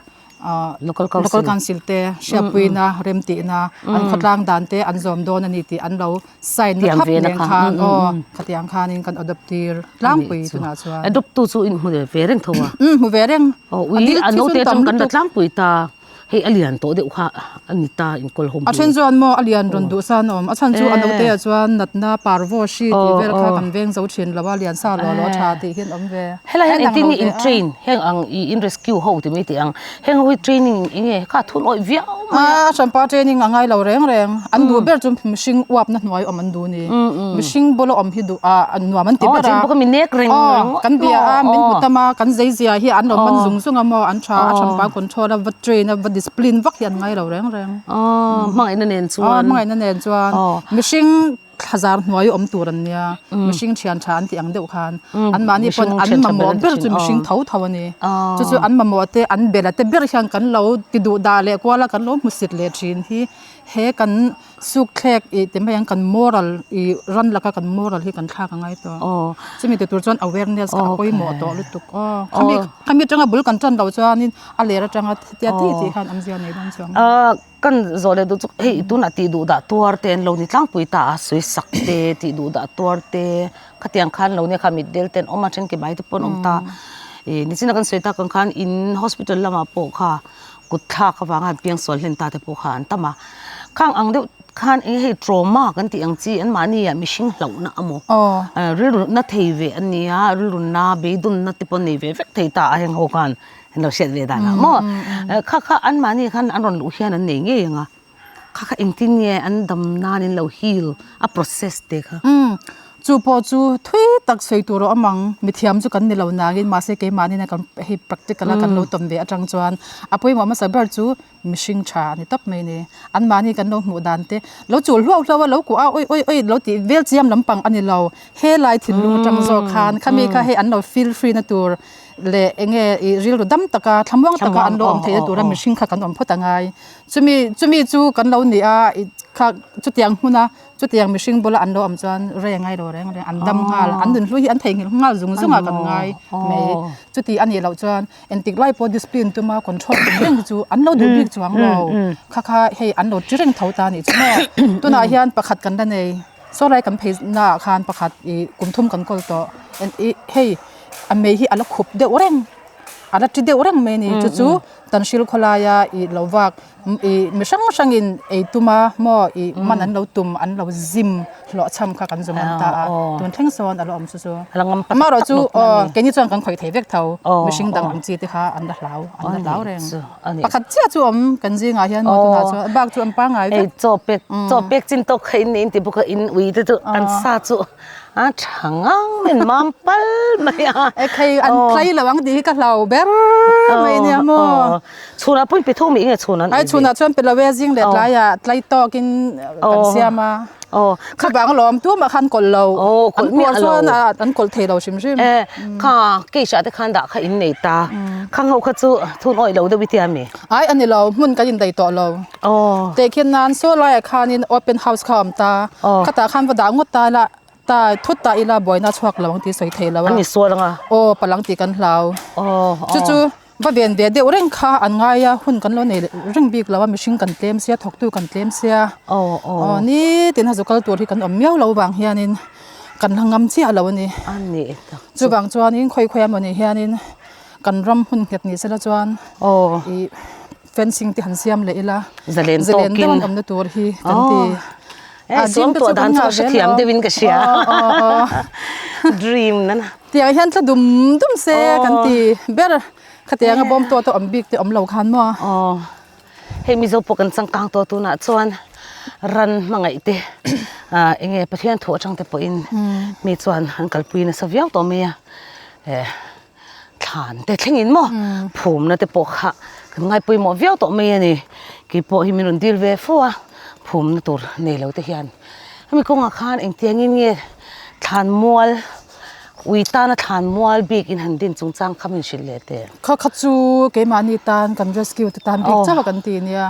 local council te hriatpuina remtihna an khawtlang dan te an zawm dawn a ni tih an lo sign na thlap nen khan aw khatiang khanin kan adopt tir tlangpui tunah chuan adopt tu chu in hmu ve reng tho a um hmu ve reng aw ui a note atang kan la tlangpui ta. Hei a lian tawh deuh kha a ni ta inkawl hawm A then chuan maw a lian rawn duh san a awm. A chhan chu a naute ah chuan natna parvaw hri tih vel kha kan veng zo thin lo a, lian sa lo lo tha tih hian awm ve. Helai hian engtin nge in train heng ang i in rescue ho ti mai teh ang. Heng ho hi training eng nge kha thun awih viau mai a. A hranpa training a ngai lo reng reng. An duh ber chu mihring uapna hnuai awm an duh ni. Mihring bula awm hi duh a nuam an ti ber a. Aw chen bawk a mi nek reng reng. Kan bia a min hmu tam a kan zeizia hi an lo man zung zung a maw an tha a hranpa control a va train a va discipline vak hi an ngai lo reng reng. Aw hmangaihna nen chuan. Aw hmangaihna nen chuan. Mihring thlazar hnuai awm tur an nia mihring thian tha an tih ang deuh khan anmahni pawn an mamawh ber chu mihring tho tho a ni. Chu chu an mamawh te an bela te ber hian kan lo ti duh dah leh kual a kan lo hmusit leh thin hi he kan Suk thlek ih ti mai ang kan moral ih ran laka kan moral hi kan thlak a ngai tawh. Chumi ti tur chuan awareness kha a pawimawh tawh lutuk aw. Khami khami atanga bul kan tan loh chuanin a ler atanga tia tih tih khan awmzia nei dawn chuang. Kan zawh leh duh chu hei tunah tih duh dah tuar te an lo ni tlangpui ta a sawi sak te tih duh dah tuar te khatiang khan lo nia kha mitdel te an awm a then ke bai te pawh an awm ta. Ih nichina kan sawi tak ang khan in hospital lamah pawh kha kut thlak avanga an piang sual hlen ta te pawh kha an tam a khang ang deuh khan eng hei trauma kan tih ang chi an mahni ah mihring hlauhna amaw rilru na thei ve an nia rilru na beidawnna te pawh nei ve vek thei ta a heng ho khan an lo hriat ve dan ah maw kha kha an mahni khan an rawn luh hian an nei ngei ang a kha kha engtin nge an dam nan in lo heal a process te kha. Chu pawh chu thui tak sawi tur a awm ang, mithiam chu kan ni lo nangin mahse keimahni kan hei practical a kan lo tawn ve atang chuan a pawimawh hmasa ber chu mihring tha a ni tawp mai ni. Anmahni kan lo hmuh dan te lo chul hluau hluau a lo kuah a awi awi awi lo tih vel chiam lampang a ni lo, helai thinlung atang zawk khan khami kha hei an lo feel free na tur leh eng nge ih rilru dam taka thlamuang taka an lo awm theihna tura mihring kha kan awm phawt a ngai. Chumi chumi chu kan lo ni a ih kha chutiang hmuna Chutiang mihring bula an lo awm chuan rei a ngai lo reng reng, an dam nghal, an nunhlui hi an theihnghilh nghal zung zung a kan ngai mai. Chuti a nih loh chuan engtik lai pawh discipline tuma control tum reng hi chu an lo duh bik chuang lo. Kha kha hei an lo ti reng tho ta nih chu maw. Tunah hian pakhat kan la nei, saw lai kan phei naah khan pakhat ih kum thum kan kawl tawh, hei a mei hi a la khup deuh reng, a la ti deuh reng mai a ni. Chu chu Tanhril khawlaia ih lo vak ih mi hrang hrangin ei tuma maw ih man an lo tum an lo zim hlawh chham kha kan zawm an ta a tun thleng sawn a la awm chu chu amaherawh chu aw keini chuan kan khawih thei vek tho mihring dang ang chi te kha an la hlau an la hlau reng pakhat chiah chu awm kan zingah hian maw tunah chuan bak chu an pangngai vek hei chaw pek chaw pek chin tawk kha in nei in ti bawk a in ui te chu an sa chu A tha ngang mai an mam pal mai a. E khei an tlai lo ang tih hi ka hlau ber mai nia maw. Chhunah pawh in pe tho mai nge chhun an Ai chhunah chuan pe lo e zing leh tlaiah tlai tawkin kan siam a. Chuvang alawm tumah khan kawlh lo. An puar chuan an kawlh thei lo hrim hrim. E kha case ah te khan dah kha in nei ta. Khang ho kha chu thun awih lo deuh i tia mi? Ai a ni lo hmun kan indaih tawh lo. Tehkhin nan saw laiah khanin open house kha a awm ta. Khatah khan va dah ngawt ta ila. ta thut ta ila buaina a chhuak lo ang tih sawi theih lo a. An insual ang a. Aw palang tih kan hlau. Aw Chu chu va ven ve deuh reng kha an ngai a hun kan lo nei reng bik lo a mihring kan tlem sia thawktu kan tlem sia. Aw aw. Aw nitin a zu kal tur hi kan awm miau lo vang hianin kan la ngam chiah lo a ni. A nih tak chu. Chuvang chuanin khawi khawi a mawni hianin kan ram hun nghet ni sela chuan Aw. ih fencing te han siam leh ila Zalen zalen tawkin deuh an awmna tur hi kan ti. Eh suang tuah dan chu a hrethiam deuhin ka hria. Dream na na. Tiang hian tla dum dum se kan ti ber khatiang a bawm tawh te awm bik te awm lo khan maw. Aw hei Mizo pawh kan changkang tawh tunah chuan ran hmangaih te ah eng nge Pathian thu atang te pawhin mi chuan an kalpui nasa viau tawh mai a eh. Thlan te thlengin maw phumna te pawh kha kan ngai pawimawh viau tawh mai a ni. Keipawh hi min rawn dil ve fo a, phumna tur nei lo te hian. Hemi kawngah khan engtiangin nge thlan mual, ui tana thlan mual bik in han din chungchang kha min hrilh leh teh. Kha kha chu keimahni tan kan rescue te tan bik chauh a kan ti nia.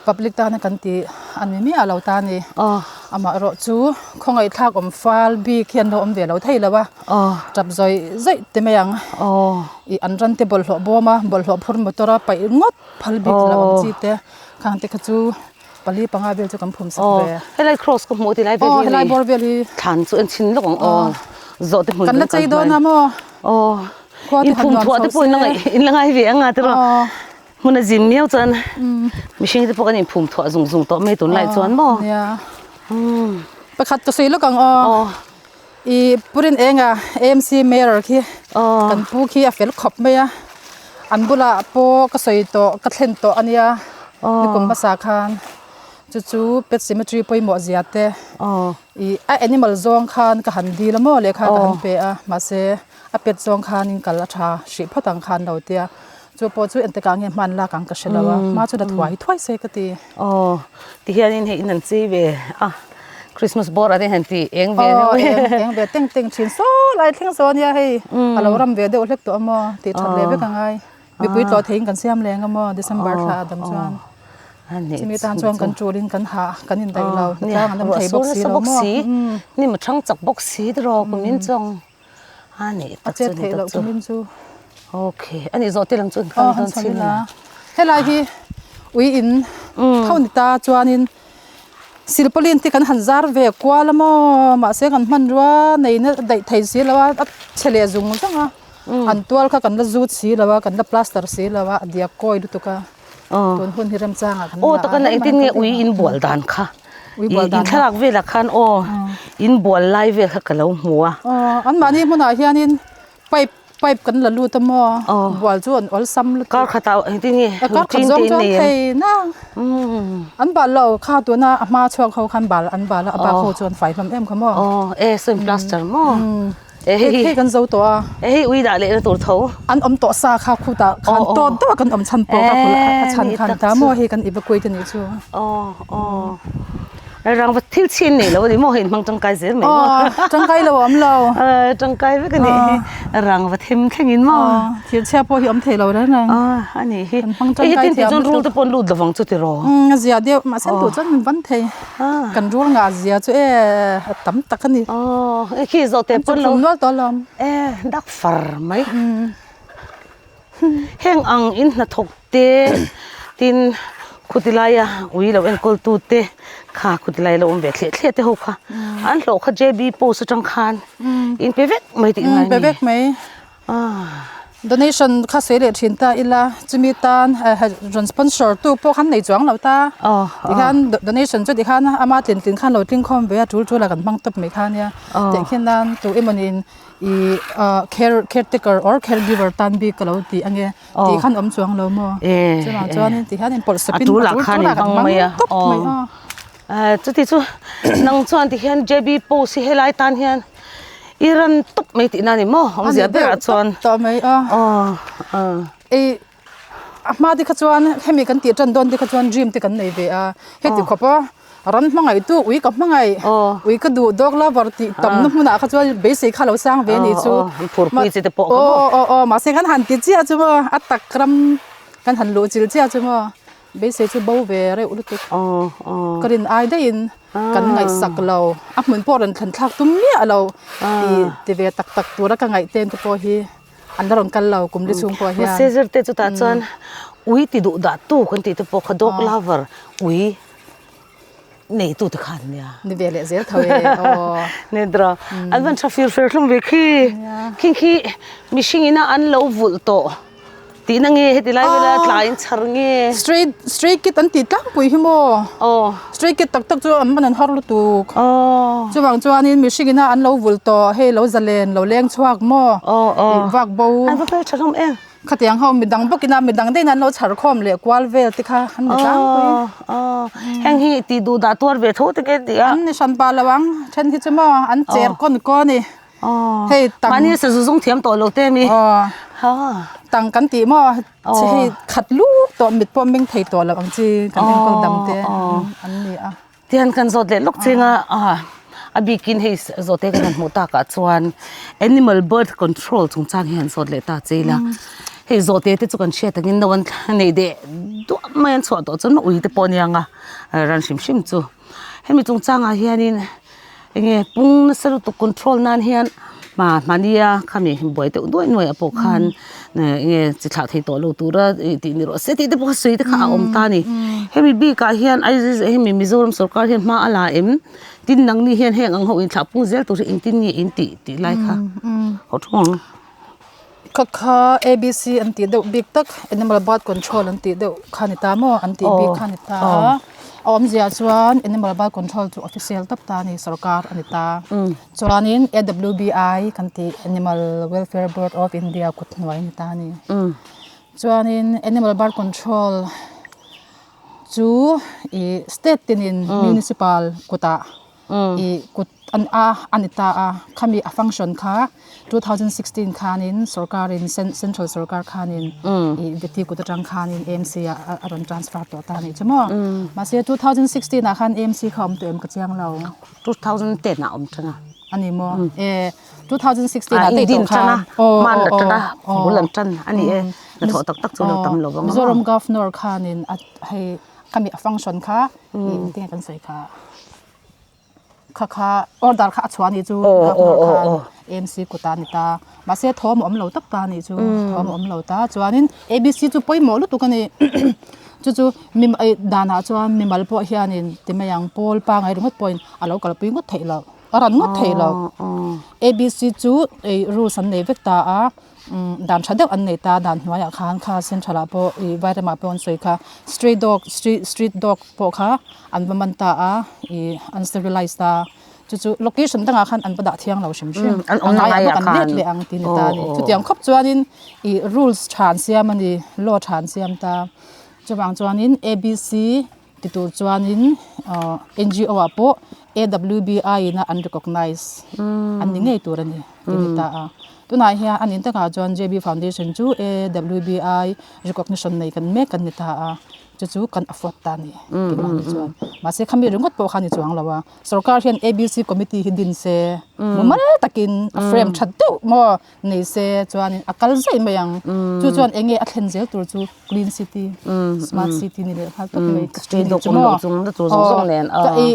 Public tana kan tih a ni miah lo ta a ni. Amaherawh chu khawngaihthlak awm fal bik hi an lo awm ve lo thei lo a. Tap zawih zawih te mai ang. Ih an ran te bawlhhlawh bawm a, bawlhhlawh phur motor a paih ngawt phal bik lo ang chi te. Khang te kha chu pali panga vel chu kan phum sak ve. Helai cross ka hmuh tilai vel hi. Helai bawr vel hi. Thlan chu en chhin lawk ang aw. Zawh te hmun Kan la chei dawn a maw? Aw. In phum thuah te pawh in la ngai ve ang a tiraw. Hmun a zin miau chuan mihring te pawh kan inphum thuah zung zung tawh mai tunlai chuan maw? Nia. Pakhat ka sawi lawk ang aw. I Purin enga AMC Mayor khi kan pu khi a fel khawp mai a. An bulah pawh ka sawi tawh ka thlen tawh a nia nikum hmasa khan. Chu chu pet cemetery pawimawh zia te i a animal zawng khan ka han dil a maw lehkha ka han pe a mahse a pet zawng khanin kal a tha hrih phawt ang khan lo tia. Chu pawh chu engtikah nge hman lak ang ka hre lo a, hma chu la thuai thuai se ka ti. Aw, tihianin hei in an chei ve a, Christmas bawr ah te han ti eng ve deuh. Aw, eng eng ve teng teng thin saw lai thleng saw ania hei, a lo ram ve deuh hlek tawh a maw, tih that leh vek a ngai. Mipui tlawh theiin kan siam leng a maw, December thla a dam chuan. Chumi tan chuan kan tulin kan hah, kan indaih lo, hnatlang an awm thei bawk si lo maw. Ni ma thang chak bawk si tiraw kumin chuang. A nih tak chu nih tak chu. Okay a nih zawh te lam chu an kal dawn chin a. Helai hi ui in tho ni ta chuanin silpaulin te kan han zar ve kual a maw mahse kan hmanrua nei na daih thei si lo a a chhe leh zung zung a an tual kha kan la zut si lo a kan la plaster si lo a a diak kawi lutuk a. Tun hun hi remchangah kan la a. Aw taka na engtin nge ui in bual dan kha. Ui bual dan. In thlalak velah khan aw in bual lai vel kha ka lo hmu a. Aw anmahni hmunah hianin pipe pipe kan la lut a maw bual chu an awlsam lutuk. Kar khatah engtin nge kar khat zawng chuan thei na. An bal lo kha tuna a hma chhuak ho khan bal an bal a a bak ho chu an fai hlawm em kha maw. Aw e saw in plaster maw. Hei hei kan zo tawh a. Hei ui dah leh na tur tho. An awm tawh sa kha khutah khan tawt deuh a kan awm chhan pawh kha khul a chhan khan ta maw hei kan evacuate a nih chu. Aw aw. Rang va thil chhin nei lo a ni maw hei hmang tangkai zel mai maw. Aw tangkai lo a awm lo. Tangkai vek a nih hi. Rang va them thleng in maw. Thil chhia pawh hi awm thei lo reng reng. Aw a nih hi. Hei hi tin tih chuan rul te pawh an lut lovang chu tiraw. A zia deuh mahse an duh chuan min van thei. Kan rul ngah zia chu e a tam tak a ni. Aw e khi zawh teh pawn lo. An nual tawh alawm. E dak far mai. Heng ang in hnathawk te tin khuti laia ui lo enkawl tu te kha khuti lai lo awm ve thliah thliah te ho kha an hlawh kha JB post atang khan in pe vek mai tih ngai a ni. Pe vek mai. Donation kha sawi leh thin ta ila chumi tan rawn sponsor tu pawh khan nei chuang lo ta tikhan donation chu tikhan ama tlin tlin khan lo tling khawm ve a tul tul a kan hmang tawp mai kha nia teh khin nan tu emawni in ih care caretaker or caregiver tan bik ka lo ti ange tih khan awm chuang lo maw chuvang chuanin tikhan in pawlh sawpin a tul tul a kan hmang tawp mai a. Chuti chu nang chuan tikhian JB post hi helai tan hian. I ran tawp mai tihna a ni maw? Awmzia berah chuan. Tawh mai a. Aw aw. Ei a hma te kha chuan hemi kan tih tan dawn te kha chuan dream te kan nei ve a. Heti khawp a ran hmangaih tu ui ka hmangaih ui ka duh dog lover tih tamna hmunah kha chuan beisei kha lo sang ve a nih chu. Aw phurpui chi te pawh kha maw? Aw aw aw mahse kan han ti chiah chu maw a tak ram kan han luh chil chiah chu maw. Beisei chu bo ve reuh lutuk. Ka rin ai daihin kan ngaihsak lo. A hmun pawh rawn thlen thlak tum miah lo tih ti ve tak tak tura ka ngaih ten te pawh hi an la rawn kal lo kum li chhung pawh hian. Mahse zir te chutah chuan ui ti duh dah tu kan tih te pawh kha dog lover ui neitu te kha an nia. Ni ve leh zel tho e aw. Nidra an van tha fir fer hlawm ve khi. Khing khi mihring ina an lo vulh tawh. Tihna nge heti lai vela tlai in chhar nge? Stray stray kit an tih tlangpui hi maw? Aw. Stray kit tak tak chu an man an har lutuk. Aw. Chuvang chuanin mihring ina an lo vul tawh hei lo zalen lo leng chhuak maw? Aw aw. Ih vak bo. An va fel tha hlawm em? Khatiang ho midang bawkina midang daih in an lo chhar khawm leh kual vel te kha an ni tlangpui. Aw aw. Heng hi tih duh dah tuar ve tho te nge tih a? An ni hran pah lo ang then hi chu maw an cher kawn kawn i. Hei tang mahni sazu zawng thiam tawh lo te mi tang kan tih maw hei khat luk tawh mit pawh meng thei tawh lo ang chi kan enkawl dam te an ni a tihian kan zawt leh lawk chinga a bikin hei zawt te kan han hmuh takah chuan animal birth control chungchang hi han zawt leh ta che ila hei zawhte te chu kan hriat angin no an nei deh duah mai an chhuah tawh chuan ui te pawh a nia ran hrim hrim chu hemi chungchangah hianin. Enge pung nasa lutuk control nan hian hma hmania khami buai deuh nuai nuai ah pawh khan enge chi thlah thei tawh lo tura ih tih ni rawh se tih te pawh kha sawi te kha a awm ta a ni hemi bikah hian hemi Mizoram sorkar hian hma a la em tin nangni hian heng ang ho inthlah pung zel tur hi engtin nge in tih tih lai kha haw thu ang. Kha kha ABC an tih deuh bik tak animal birth control an tih deuh kha ni ta maw an tih bik kha ni ta a a awmzia chuan animal birth control chu official tawp ta a ni sorkar a ni ta chuanin A_W_B_I kan tih animal welfare board of India kut hnuai a ni ta a ni chuanin animal birth control chu ih state tinin municipal kutah. Ih kut an a a ni ta a khami a function kha 2016 khanin sorkarin central sorkar khanin ih veti kut atang khanin AMC ah a rawn transfer tawh ta a nih chu maw mahse 2016 ah khan AMC kha a awm tawh em ka chiang lo 2010 ah a awm tana a ni maw e 2016 ah daih tawh khan aw hman atanga bul an tan a ni e hnathawh tak tak chu lo tam lo vang a Mizoram governor khanin a hei khami a function kha ih engtin nge kan sawi kha kha kha order kha a chhuah anih chu governor khan AMC kut a ni ta mahse thawm a awm lo tak ta anih chu thawm a awm lo ta chuanin ABC chu pawimawh lutuk a ni chu chu mi eh danah chuan mimal pawh hianin ti mai ang pawl pangai ringawt pawhin a lo kalpui ngawt theih loh a rawn ngawt theih loh ABC chu ei rules an nei vek ta a. Dan tha deuh an nei ta dan hnuaiah khan kha central ah pawh ih vairamah pawh an sawi kha stray dog street street dog pawh kha an va man ta a ih an sterilize ta chu chu location dangah khan an va dah thiang lo hrim hrim a ngaiah bawk an let leh ang tih a ni ta a ni chutiang khawp chuanin ih rules tha an siam a ni law tha an siam ta chuvang chuanin A_B_C Ti tur chuanin ahh N_G_O ah pawh A_W_B_I in a an recognise an ni ngei tur a ni tih a ni ta a. Tunah hian a nin takah chuan J_B Foundation chu A_W_B_I recognition nei kan mek kan ni ta a chu chu kan afford ta a ni keimahni chuan. Mahse khami ringawt pawh kha a ni chuang lo a sorkar hian A_B_C committee hi din se mumal takin a frame that deuh maw nei se chuanin a kal zaih mai ang chu chuan eng nge a thlen zel tur chu clean city smart city ni leh nghal tawp mai street dog awm loh chung na tur zawng zawng nen a i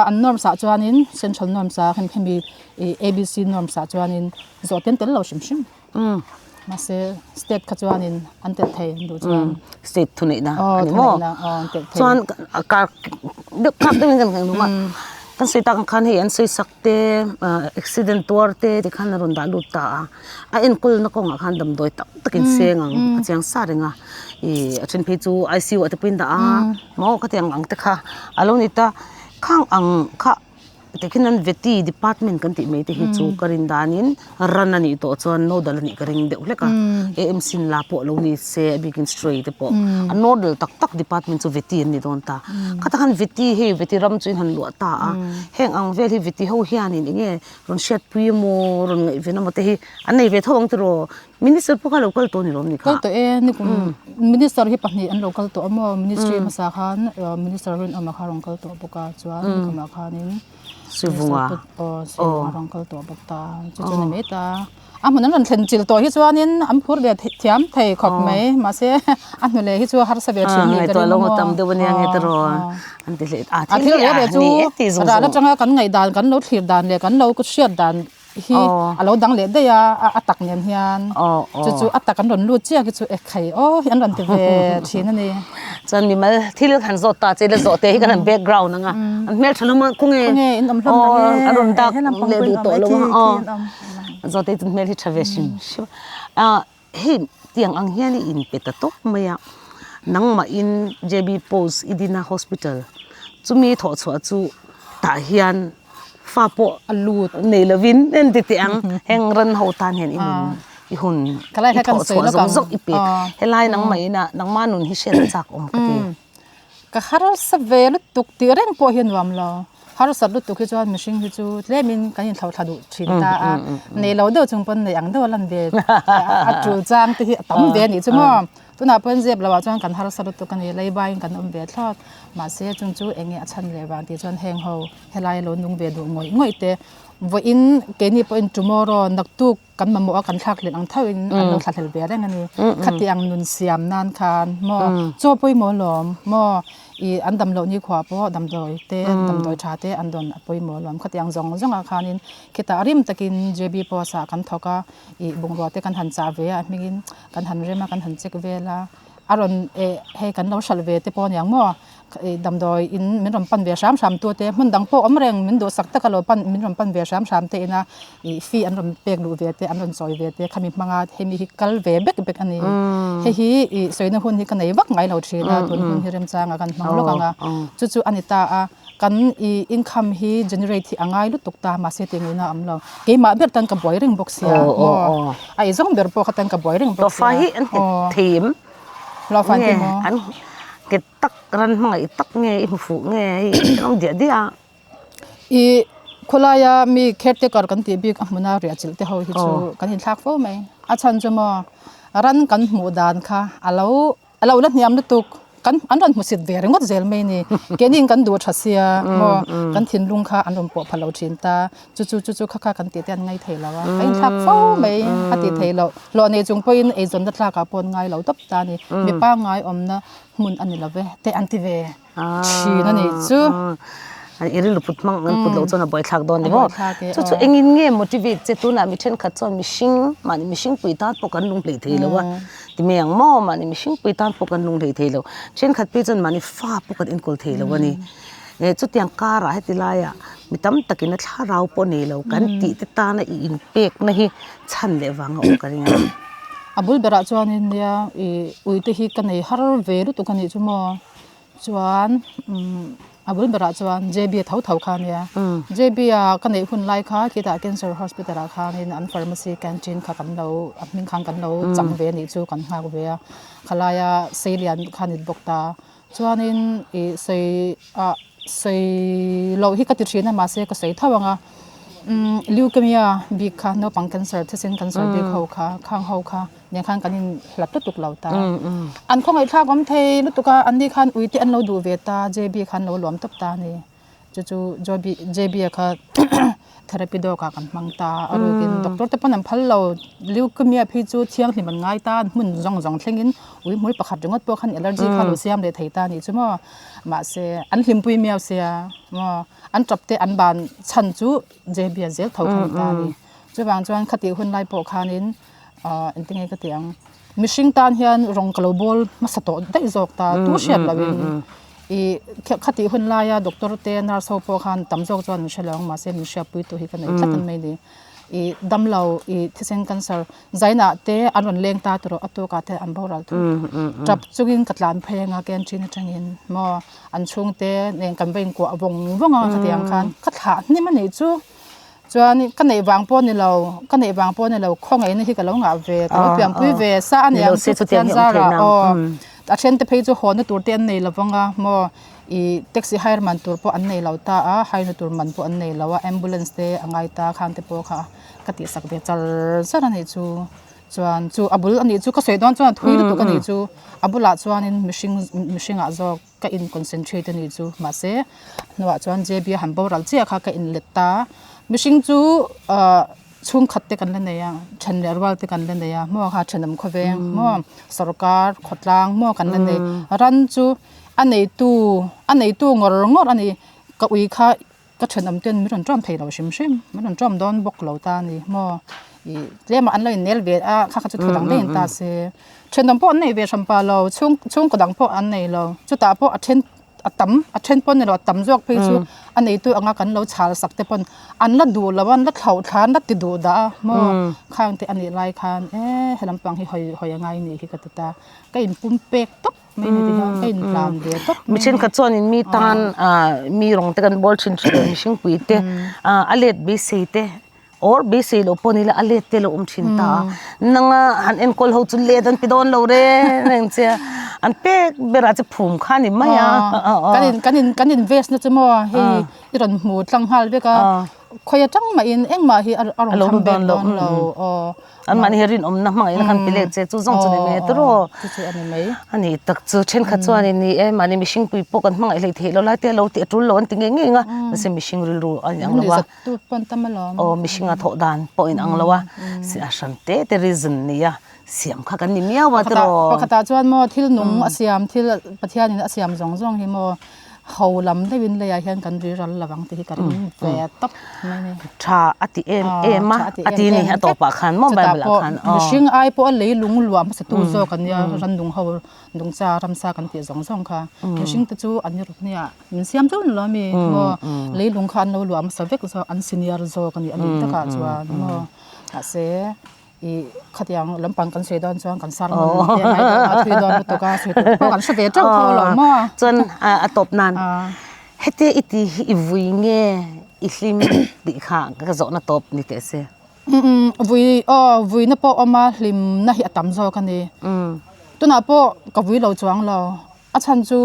an norms ah chuanin central norms ah hemi hemi ih abc norms ah chuanin zawh ten tel lo hrim hrim mahse state kha chuanin an tel thei an duh chuan state thu neihna a ni maw chuan kar deuh khak deuhin kan hnung a kan sawi tak ang khan hei an sawi sak te accident tuar te ti khan a rawn dah lut ta a a enkawl na kawngah khan damdawi tam takin seng ang a chiang sa reng a ih a then phei chu I_C_U ah te pawhin dah a maw khatiang ang te kha a lo ni ta khang ang kha tikhin an veti department kan tih mai te hi chu ka rin danin ran a nih tawh chuan nodal a nih ka ring deuh hlek a A_M_C in la pawh lo ni se a bikin stray te pawh a nodal tak tak department chu veti an ni dawn ta khatah khan veti hei veti ram chu in han luah ta a heng ang vel hi veti ho hianin eng nge rawn hriatpui emaw rawn ngaihven emaw te hi an nei ve tho ang tiraw minister pawh kha lo kal tawh a ni lawm ni kha kal tawh e nikum minister hi pahnih an lo kal tawh a maw ministry hmasa khan minister rinawma kha a rawn kal tawh bawk a chuan nikumah khanin. Sivunga. Aw Sivunga rawn kal tawh bawk ta chu chu ni mai ta. A hmun an rawn thlen chilh tawh hi chuanin an phur ve thiam thei khawp mai mahse a hnu leh hi chu harsa ve thin ni ka ring maw tam deuh ania nge tiraw an ti hle a thil reh reh chu ral atanga kan ngaihdan kan lo thlir dan leh kan lo hriat dan hi a lo dang leh daih a a tak nen hian chu chu a tak an rawn lut chiah khi chu e khai aw hi an rawn ti ve thin a ni. Chuan mimal thil han zawt ta che la zawh te hi kan han background anga an hmeltha hlawm a khawnge khawnge in awm hlawm a rawn dak leh duh tawh lo a aw. Zawte chu hmel hi tha ve hrim hrim a hei tiang ang hian i inpe ta tawp mai a nangmahin J B Post i dina hospital chumi thawh chhuah chu tah hian fa pawh a lut nei lovin en ti teh ang heng ran ho tan hian i nun i hun i thawh chhuah zawng zawng i pek helai nangmah ina nangma nun hi hriat a chak awm ka ti. Ka harsa ve lutuk tih reng pawh hi a nuam lo. Harsat lutuk hi chuan mihring hi chu tlemin kan inthlauh thla duh thin ta a, nei lo deuh chung pawn nei ang deuh a lan ve a tul chang te hi a tam ve a nih chu maw. Tunah pawhin zep loh ah chuan kan harsa lutuk a ni, leibaiin kan awm ve thlawt. Mahse chung chu eng nge a chhan leh vang tih chuan heng ho helai a lo nung ve duh ngawih ngawih te vawiin keini pawhin tomorrow naktuk kan mamawh a kan thlak hlelh ang tho in an lo thla hlelh ve reng a ni khati ang nun siam nan khan maw chaw pawimawh lawm maw ih an dam loh ni khua pawh damdawi te damdawi tha te an dawn a pawimawh lawm khati ang zawng zawng ah khanin khitah rim takin J B post ah kan thawk a ih bungrua te kan han chah ve a hmingin kan han rem a kan han check vel a a rawn eh hei kan lo hralh ve te pawh a niang maw. Damdawi in min rawn pan ve hram hram tu te hmun dang pawh awm reng min duhsak tak a lo pan min rawn pan ve hram hram te ina ih fee an rawn pek luh ve te an rawn chawi ve te khami hmanga hemi hi kal ve bek bek a ni hei hi ih sawina hun hi ka nei vak ngai lo thin a tun hun hi remchanga kan hmang lawk ang a chu chu a ni ta a kan ih income hi generate hi a ngai lutuk ta mahse tih ngaihna a awm lo keimah ber tan ka buai reng bawk sia maw a ei zawng ber pawh kha tan ka buai reng bawk sia Hlawhfai nge an nghet tak ran hmangaih tak nge i hmu fuh nge hei an awm diah diah a. I khawlaia mi caretaker kan tih bik a hmuna riah chilh te ho hi chu kan inthlak fo mai. A chhan chu maw ran kan hmuh dan kha a lo a lo la hniam lutuk kan an rawn hmusit ve ringawt zel mai a ni. Keini kan duh tha sia maw kan thinlung kha an rawn pawh pha lo thin ta. Chu chu chu chu kha kha kan tih te an ngai thei lo a, ka inthlak fo mai a tih theih loh. Hlawh nei chung pawhin eizawnna tlakah pawh an ngai lo tawp ta a ni. Mi pangngai awmna hmun a ni lo ve te an ti ve thin a nih chu. I rilru put hmang an put loh chuan a buaithlak dawn ni maw? Chu chu engin nge motivate che tunah mi thenkhat chuan mihring mahni mihring pui tan pawh kan lung hleih thei lo a ti mai ang maw? Mahni mihring pui tan pawh kan lung hleih thei lo. Thenkhat phei chuan mahni fa pawh kan enkawl thei lo a ni. Eh chutiang karah heti laiah mi tam takin a thlarau pawh nei lo kan tih te tana i inpekna hi chhan leh vang a awm ka ring a. A bul berah chuanin nia ih uite hi ka nei har ve lutuk a nih chu maw chuan umm a bul berah chuan J B a tho tho kha ania J B a ka neih hun lai kha khitah cancer hospital ah khanin an pharmacy canteen kha kan lo a hming khan kan lo chang ve a nih chu kan nghak ve a khalaia seilian kha a ni bawk ta. Chuanin ih sawi ah sawi loh hi ka ti thin a mahse ka sawi tho ang a umm leukemia bik kha naupang cancer thisen cancer bik ho kha khang ho kha nen khan kan in hlat lutuk lo ta an khawngaihthlak awm thei lutuk a an ni khan ui te an lo duh ve ta J B khan lo luam tawp ta a ni. Chu chu JB a kha therapy dog ah kan hmang ta a rukin doctor te pawn an phal lo leukemia phei chu thianghlim an ngai ta hmun zawng zawng thlengin ui hmul pakhat ringawt pawh khan allergy kha lo siam leh thei ta a nih chu maw mahse an hlimpui miau sia maw an tap te an ban chhan chu JB a zel tho kha a ni ta a ni chuvang chuan khatih hun lai pawh khanin ah engtin nge ka tih ang mihring tan hian rawng ka lo bawl hmasa tawh daih zawk ta tu hriat lohin. Ih khatih hun laia doctor te nurse ho pawh khan tam zawk chuan an hre lo ang mahse min hriatpui tu hi ka nei tlat an mai ni. Ih damlo ih thisen cancer zainah te an rawn leng ta tawh a tukah te an boral thut. Tap chungin ka tlan phei anga canteen atangin maw an chhungte nen kan va inkuah vawng vawng a khatiang ang khan ka thlah hnim a nih chu. Chuan ka neih vang pawh a ni lo ka neih vang pawh a ni lo khawngaihna hi ka lo ngah ve ka lo pianpui ve sa a ni ang chu Pathian zarah aw a then te phei chu hawnna tur te an nei lo vang a maw ih taxi hire man tur pawh an nei lo ta a hire na tur man pawh an nei lo a ambulance te a ngai ta khang te pawh kha ka tihsak ve char char a nih chu. Chuan chu a bul a nih chu ka sawi dawn chuan a thui lutuk a nih chu a bulah chuanin mihring mihringah zawk ka in concentrate a nih chu mahse hnuah chuan J B a han boral chiah kha ka in let ta mihring chu ahh chhungkhat te kan la nei a then leh rual te kan la nei a maw kha thenawm khawveng maw sorkar khawtlang maw kan la nei ran chu a neitu a neitu ngawr ngawr a ni ka ui kha. Ka thenawm ten min rawn ṭawm thei lo hrim hrim, min rawn ṭawm dawn bawk lo ta a ni maw? Ih tlem ah an lo innel ve a, kha kha chu thu dang daih in ta se. Thenawm pawh an nei ve hran pah lo, chhung chhungkaw dang pawh an nei lo. Chutah pawh a then a tam a then pawh a ni lo, a tam zawk phei chu a neitu anga kan lo chhal sak te pawn an la duh lo a, an la thlauh thla an la ti duh dah a maw? Khang te a nih lai khan e he lampang hi hawi hawi a ngai ni hi ka ti ta. Ka inpum pek tawp. Mi thenkhat chuanin mi tan mi rawng te kan bawl thin thin a mihring pui te a let beisei te or beisei loh pawh ni ila a let te lo awm thin ta a nanga han enkawl ho chu let an ti dawn lo reng reng che a an pek berah che phum kha a ni mai a kan in kan in kan invest na chu maw hei i rawn hmu tlang nghal vek a khawi atang mahin engmah hi a rawn tham vek dawn lo aw. An mahni hi rinawmna hmangaihna khan pe let che chu zawng chu ni mai tawrh Chu chu a ni mai. A ni tak chu thenkhat chuan in ni e mahni mihring pui pawh kan hmangaih hlei theih lo lai te a lo tih a tul lo an ti ngei ngei ang a mahse mihring rilru a inang lo a aw mihring a thawh dan pawh a inang lo a a hran te te reason nia siam kha kan ni miau a tiraw. Pakhatah chuan maw thil nung a siam thil Pathianin a siam zawng zawng hi maw Ho lam deuhin leiah hian kan ri ral lo ang tih hi ka ring ve tawp mai a ni. Tha a ti em em a, a ti ni a tawpah khan maw Bible ah khan aw. Mihring ai pawh a lei lung luah hmasa tu zawk a nia rannung ho nungcha ramsa kan tih zawng zawng kha. Mihring te chu an ni ruk nia min siam zauh ni lo ami maw lei lung kha an lo luah hmasa vek zawk an senior zawk a ni a nih takah chuan maw mahse I khatiang lampang kan sawi dawn chuan kan sermon te ngai dawn a thui dawn lutuk a sawi tur pawh kan hre ve teuh tho lo maw. Chuan a tawp nan hete i ti hi i vui nge i hlim tih kha ka zawhna tawp ni teh se. Vui aw vuina pawh awm a hlimna hi a tam zawk a ni. Tunah pawh ka vui lo chuang lo a chhan chu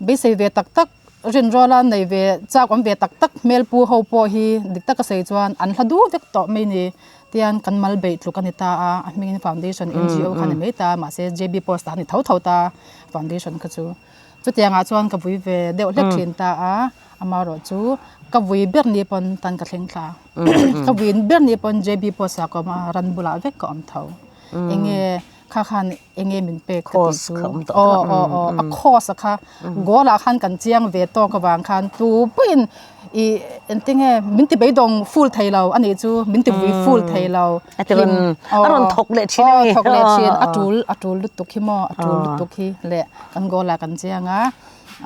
Beisei ve tak tak, rinrawla nei ve chak awm ve tak tak hmel pu ho pawh hi dik taka sawi chuan an hla duh vek tawh mai ni. Tian kan mal beih tluk a ni ta a, a hmingin Foundation NGO kha a ni mai ta, mahse JB Post ah a ni tho tho ta Foundation kha chu. Chutiangah chuan ka vui ve deuh hlek thin ta a, amaherawh chu ka vui ber ni pawn tan ka thleng thla. Ka vui ber ni pawn JB Post ah ka awm a, ran bulah vek ka awm tho. Enge Kha khan enge min pek ka tih chu aw aw aw a course a kha goal ah khan kan chiang ve tawk avang khan tu pawhin ih engtinge min ti beidawng full thei lo a nih chu min ti vui full thei lo hlim a rawn thawk leh thin a ni thawk leh thin a tul a tul lutuk hi maw a tul lutuk hi leh kan goal ah kan chiang a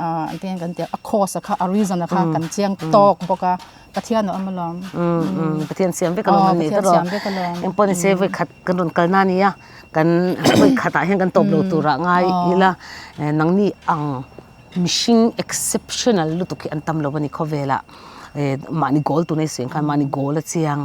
ah engtinge kan tih a course a kha a reason a kha kan chiang tawk bawk a. Pathian a awm alawm. Pathian siam vek alawm ani tawh siam vek alawm. Engpawh ni se vawi khat kan rawn kal na nia kan vawi khatah hian kan tawp lo turah ngai ila nangni ang mihring exceptional lutuk hi an tam lo a ni khawvelah mahni goal tuna i sawi ang khan mahni goal a chiang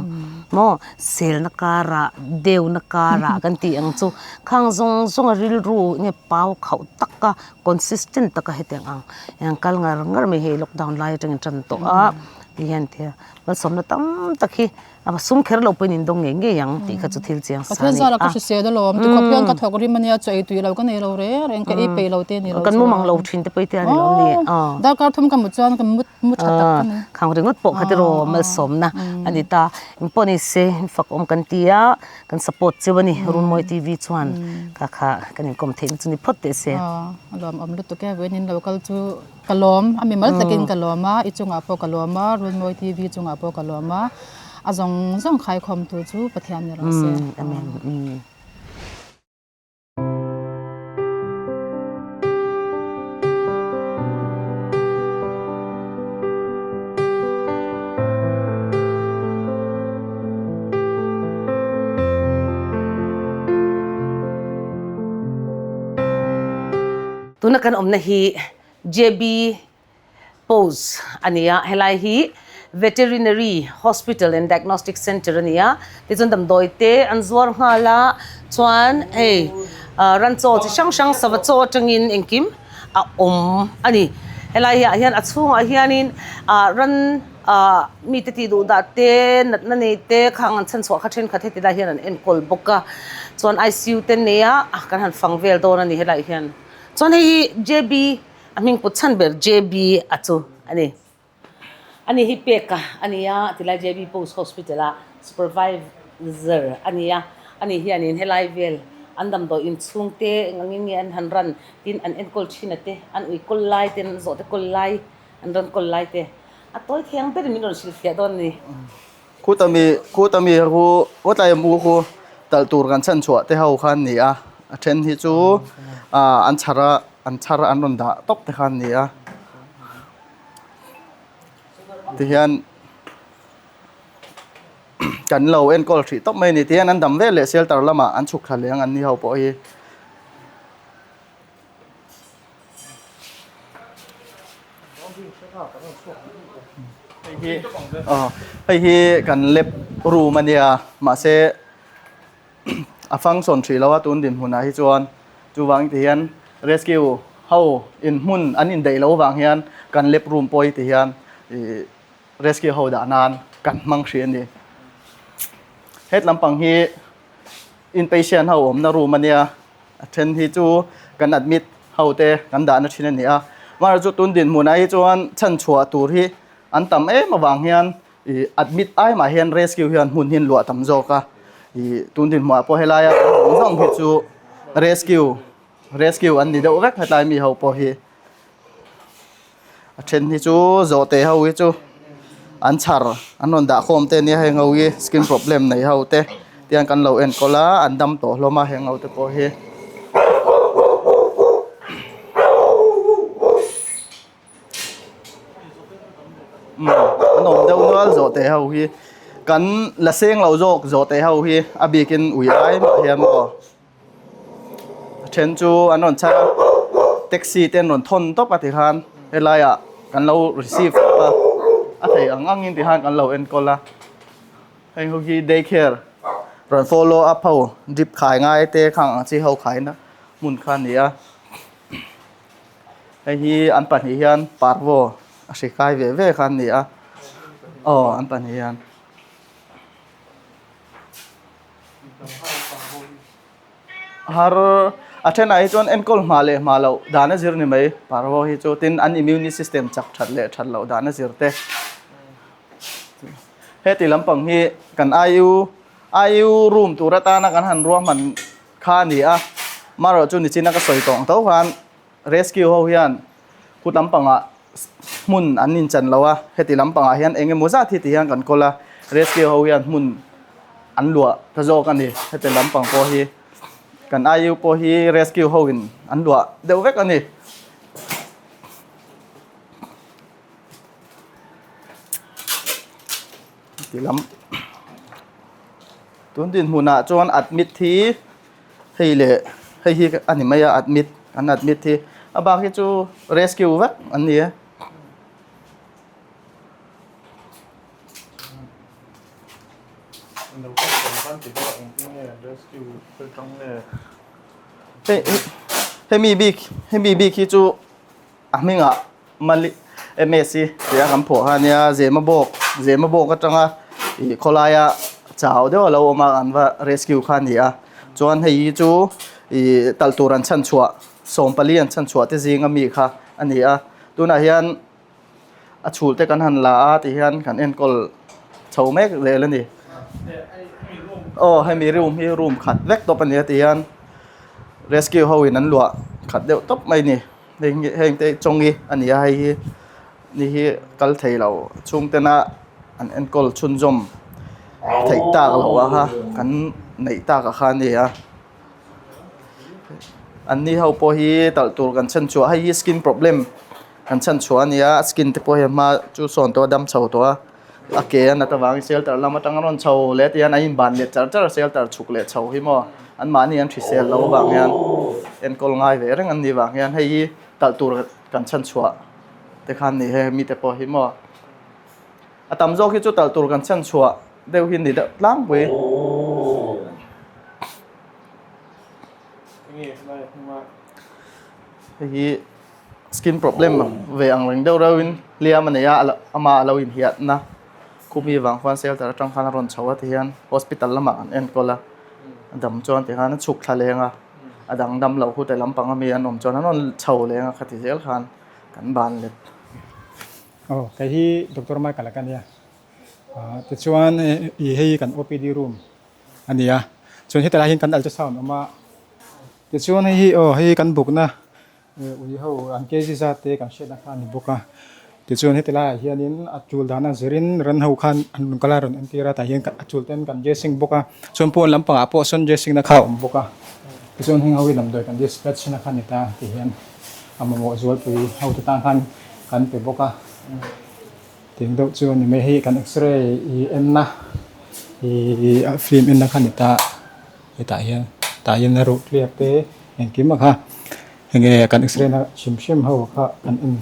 maw selna karah deuhna karah kan tih ang chu khang zawng zawng a rilru nge pau khauh taka consistent taka hetiang ang hian kal ngar ngar mai hei lockdown lai atangin tan tawh a ti hian thil malsawmna tam tak hi a sum kher lo pawhin in dawng ngei ngei ang tih kha chu thil chiang sa a ni a. Ka hrisel alawm tikhawp hian ka thawk rim ania chaw ei tui lo ka nei lo reng reng ka ei peih lo te a ni lo chuan. Kan mu mang lo thin te pawh i tia ni lo ni. Darkar thum ka mut chuan ka mut mu tha tak ka ni. Khang ringawt pawh kha tiraw malsawmna a ni ta. Engpawh ni se fak awm kan ti a. Kan support cheu a ni, Runmawi TV chuan kha kha kan inkawm theihna chu ni phawt teh se. A lawmawm lutuk e, vawiin in lo kal chu ka lawm, a mimal takin ka lawm a, i chungah pawh ka lawm a, Runmawi TV chungah pawh ka lawm a, a zawng zawng khaikhawmtu chu Pathian ni rawh se. Amen. Tuna kan awmna hi JB Post a ni a, helai hi Veterinary Hospital and Diagnostic Centre a ni a, tichuan damdawi te an zuar nghal a, chuan hei ran chaw chi hrang hrang sava chaw atangin engkim a awm a ni. Helai ah hian a chhungah hianin ah ran. Ahh mite tih duh dah te, natna nei te khang an chhanchhuah kha thenkhat heti lai hian an enkawl bawk a. Chuan ICU te nei a, kan han fang vel dawn a ni helaiah hian. Chuan hei hi JB a hming put chhan ber JB a chu a ni. Ani hi pek a a ni a, tilai JB Post Hospital a supervisor a ni a. Ani hianin helai vel an damdawi inchhung te eng angin nge an han ran tin an enkawl thin a te, an ui kawl lai te, an zawhte kawl lai, an rawn kawl lai te a tawi thiang berin min rawn hrilhfiah dawn a ni. Khuta mi khuta mi khu kawtlai mu khu talh tur kan chhan chhuah te ho kha an ni a, a then hi chu ah an chhar a an chhar an rawn dah tawp te kha an ni a. Tihian kan lo enkawl hrih tawp mai a ni tihian an dam vel leh shelter lamah an chhuk thla leh ang an ni ho pawh hi. Hei hi aw hei hi kan lab room a nia mahse a function hrih lo a tun dinhmunah hi chuan chuvang ti hian rescue ho inhmun an indaih loh avang hian kan lab room pawh hi ti hian ih rescue ho dah nan kan hmang hrih a ni het lampang hi inpatient ho awmna room a nia. A then hi chu kan admit ho te kan dahna thin a ni a, amaherawhchu chu tun dinhmunah hi chuan chhanchhuah tur hi an tam em avang hian ih admit ai mah hian rescue hian hmun hi an luah tam zawk a, ih tun dinhmunah pawh helaia kan zawng zawng hi chu rescue rescue an ni deuh vek hetlai mi ho pawh hi. A then hi chu zawhte ho hi chu an chhar an rawn dah khawm te ania heng ho hi skin problem nei ho te tiang kan lo enkawl a an dam tawh hlawm a heng ho te pawh hi. Umm an awm deuh nual zawhte ho hi kan la seng lo zawk zawhte ho hi a bikin ui ai mah hian maw. A then chu an rawn chhar a taxi te an rawn thawn tawp a tikhan helaiah kan lo receive tawp a a thei ang angin tikhan kan lo enkawl a heng ho hi day care rawn follow up ho drip khai ngai te khang ang chi ho khaina hmun kha a ni a hei hi an pahnih hian parvo a hri kai ve ve kha an ni a aw an pahnih hian. Har a thenah hi chuan enkawl hma leh hma loh dan a zir ni mai parvo hi chu tin an immune system chak that leh that loh dan a zir te heti lampang hi kan IU IU room tur atana kan han ruahman kha a ni a marawh chu nichina ka sawi tawh ang tho khan Rescue ho hian kut lampangah hmun an inchan lo a, heti lampangah hian eng emaw zat hi ti hian kan kawl a, rescue ho hian hmun an luah ta zawk a ni, heti lampang pawh hi kan IU pawh hi rescue ho in an luah deuh vek a ni. Heti lam tun dinhmunah chuan admit hi. Hei leh hei hi a ni mai a admit an admit hi a bak hi chu rescue vek an ni e. Hei hemi bik hemi bik hi chu a hmingah Mali MS hi tia kan phuah kha ania Zema bawk Zema bawk atanga ih khawlaia chau deuh a lo awm a an va rescue kha a ni a chuan hei hi chu ih talh tur an chhan chhuah 14 an chhan chhuah te zinga mi kha a ni a tunah hian a chhul te kan han la a ti hian kan enkawl chho mek zel a ni aw hemi room hi room khat vek tawp a ni a ti hian rescue ho in an luah khat deuh tawp mai a ni. Heng hi heng te chawngi a ni a hei hi ni hi kal thei lo chhungtena an enkawl chhunzawm theih tak loh a kha kan neih tak a kha a ni a an ni ho pawh hi talh tur kan chhan chhuah hei hi skin problem kan chhan chhuah a ni a skin te pawh hi a hma chu sawn tawh a dam chho tawh a. A ke a nat avangin shelter lam atang a rawn chho leh tihian an inban leh char char a shelter chhuk leh chho hi maw anmahni an hrisel loh avang hian enkawl ngai ve reng an nih vang hian hei hi talh tur kan chhan chhuah te khan ni he mite pawh hi maw a tam zawk hi chu talh tur kan chhan chhuah deuh hi ni deuh tlangpui. Hei hi. Skin problem ve ang reng deuh reuhin hliam a nei a, amah a lo inhiatna khumi vang khuan shelter atang khan a rawn chho a tihian hospital lamah an enkawl a, a dam chuan tikhan a chhuk thla leng a, a dang dam loh hute lampang ami an awm chuan an rawn chho leng a khati zel khan kan ban let. Aw kei hi Doctor Michael a ka nia, tichuan ih hei kan OPD room a ni a, chuan heta lai hian kan ultrasound a awm a, tichuan hei hi aw hei kan bukna Ui ho an kg zat te kan hriatna kha a ni bawk a, tichuan heti laiah hianin a tul dana zirin ran ho khan an rawn kal a rawn entir a tah hian a tul ten kan dressing bawk a, chuan pawn lampangah pawh sawn dressing na kha a awm bawk a, tichuan heng ho hi damdawi kan dispatch na kha a ni ta tih hian a mamawh zualpui ho te tan khan kan pe bawk a, tiang deuh chu a ni mai hei kan x-ray ih enna ih film enna kha a ni ta. Hetah hian tah hian a ruh tliak te engkim a kha enge kan x-ray na hrim hrim ho kha kan en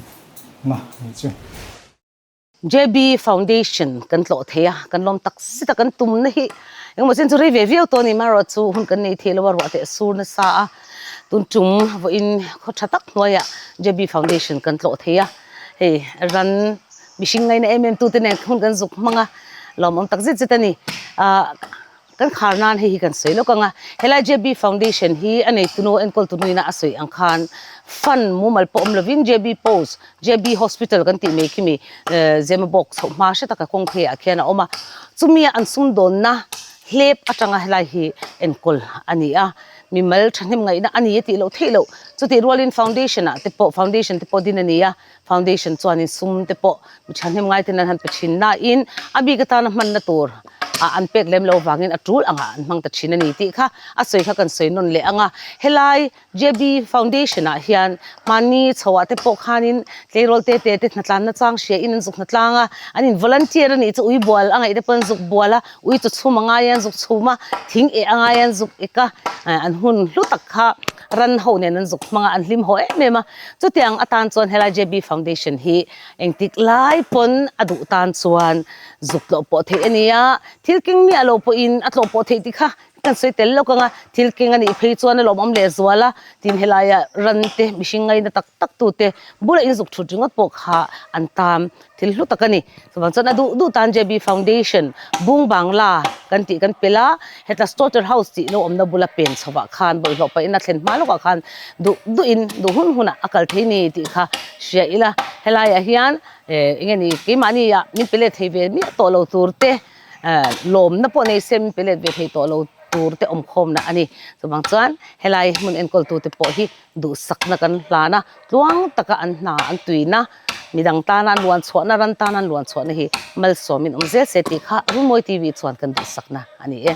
na anih chu. JB Foundation kan tlawh thei a, kan lawm tak zet a, kan tumna hi engemaw chen chu rei ve viau tawh a ni, amaherawh chu hun kan nei thei lo a, ruah teh sur nasa a, tun tum vawiin khaw tha tak hnuaiah JB Foundation kan tlawh thei a, hei ran mihring ngaina em em tute nen hun kan zuk hmang a, lawmawm tak zet zet a ni. Ahh. Kan khar nan hei hi kan sawi lawk ang a, helai JB Foundation hi a neitunu enkawltu hnuina a sawi ang khan fund mumal pawh awm lovin JB Post, JB Hospital kan tih mai khi mi Zemabawk chhoh hma hre taka kawng pheiah khian a awm a, chumia an sumdawnna hlep atanga helai hi enkawl a ni a, mimal thahnem ngaihna a ni a tih loh theih loh, chutih rualin foundation ah te pawh foundation te pawh din a ni a, Foundation chuanin sum te pawh mi thahnem ngai ten an han pe thin nain a bik atana hmanna tur ah an pek lem lo vangin a tul angah an hmang ta thin a ni tih kha a sawi kha kan sawi nawn leh ang a. Helai JB Foundation ah hian hmanni chho ah te pawh khanin tleirawl te te te hnatlan na chang hria in an zuk hnatlang a, an in volunteer a nih chu ui bual a ngaih te pawh an zuk bual a, ui chu chhum a ngai a an zuk chhum a, thing eh a ngai a an zuk ek a, an hun hlu tak kha ran ho nen an zuk hmang a an hlim haw em em a. Chutiang atan chuan helai JB Foundation hi engtik lai pawn a duh tan chuan zuk tlawh pawh theih a ni a, thil keng miah lo pawhin a tlawh pawh theih tih kha kan sawi tel lawk ang a, thil keng a nih phei chuan a lawmawm leh zual a, tin helaia ran te mihring ngaina tak tak tu te bulah inzuk thut ringawt pawh kha an tam Thil hlu tak a ni. Chuvang chuan a duh duh tan JB Foundation Bung Bangla kan tih kan pel a, heta Slaughter House tih lo awmna bula pen chhovah khan bawlhhlawh pahin a thlen hma lawkah khan duh duhin duh hun hunah a kal thei ni tih kha hria ila. Helaiah hian eh eng nge ni keimahni ah min pe let thei ve miah tawh lo tur te eh lawmna pawh nei se min pe let ve thei tawh lo tur te awmkhawmna a ni. Chuvang chuan helai hmun enkawltute pawh hi duhsakna kan hlan a, tluang taka an hna an tuina, midang tana an luan chhuahna, ran tana an luan chhuahna hi malsawmin awm zel se tih kha Runmawi TV chuan kan duhsakna a ni e.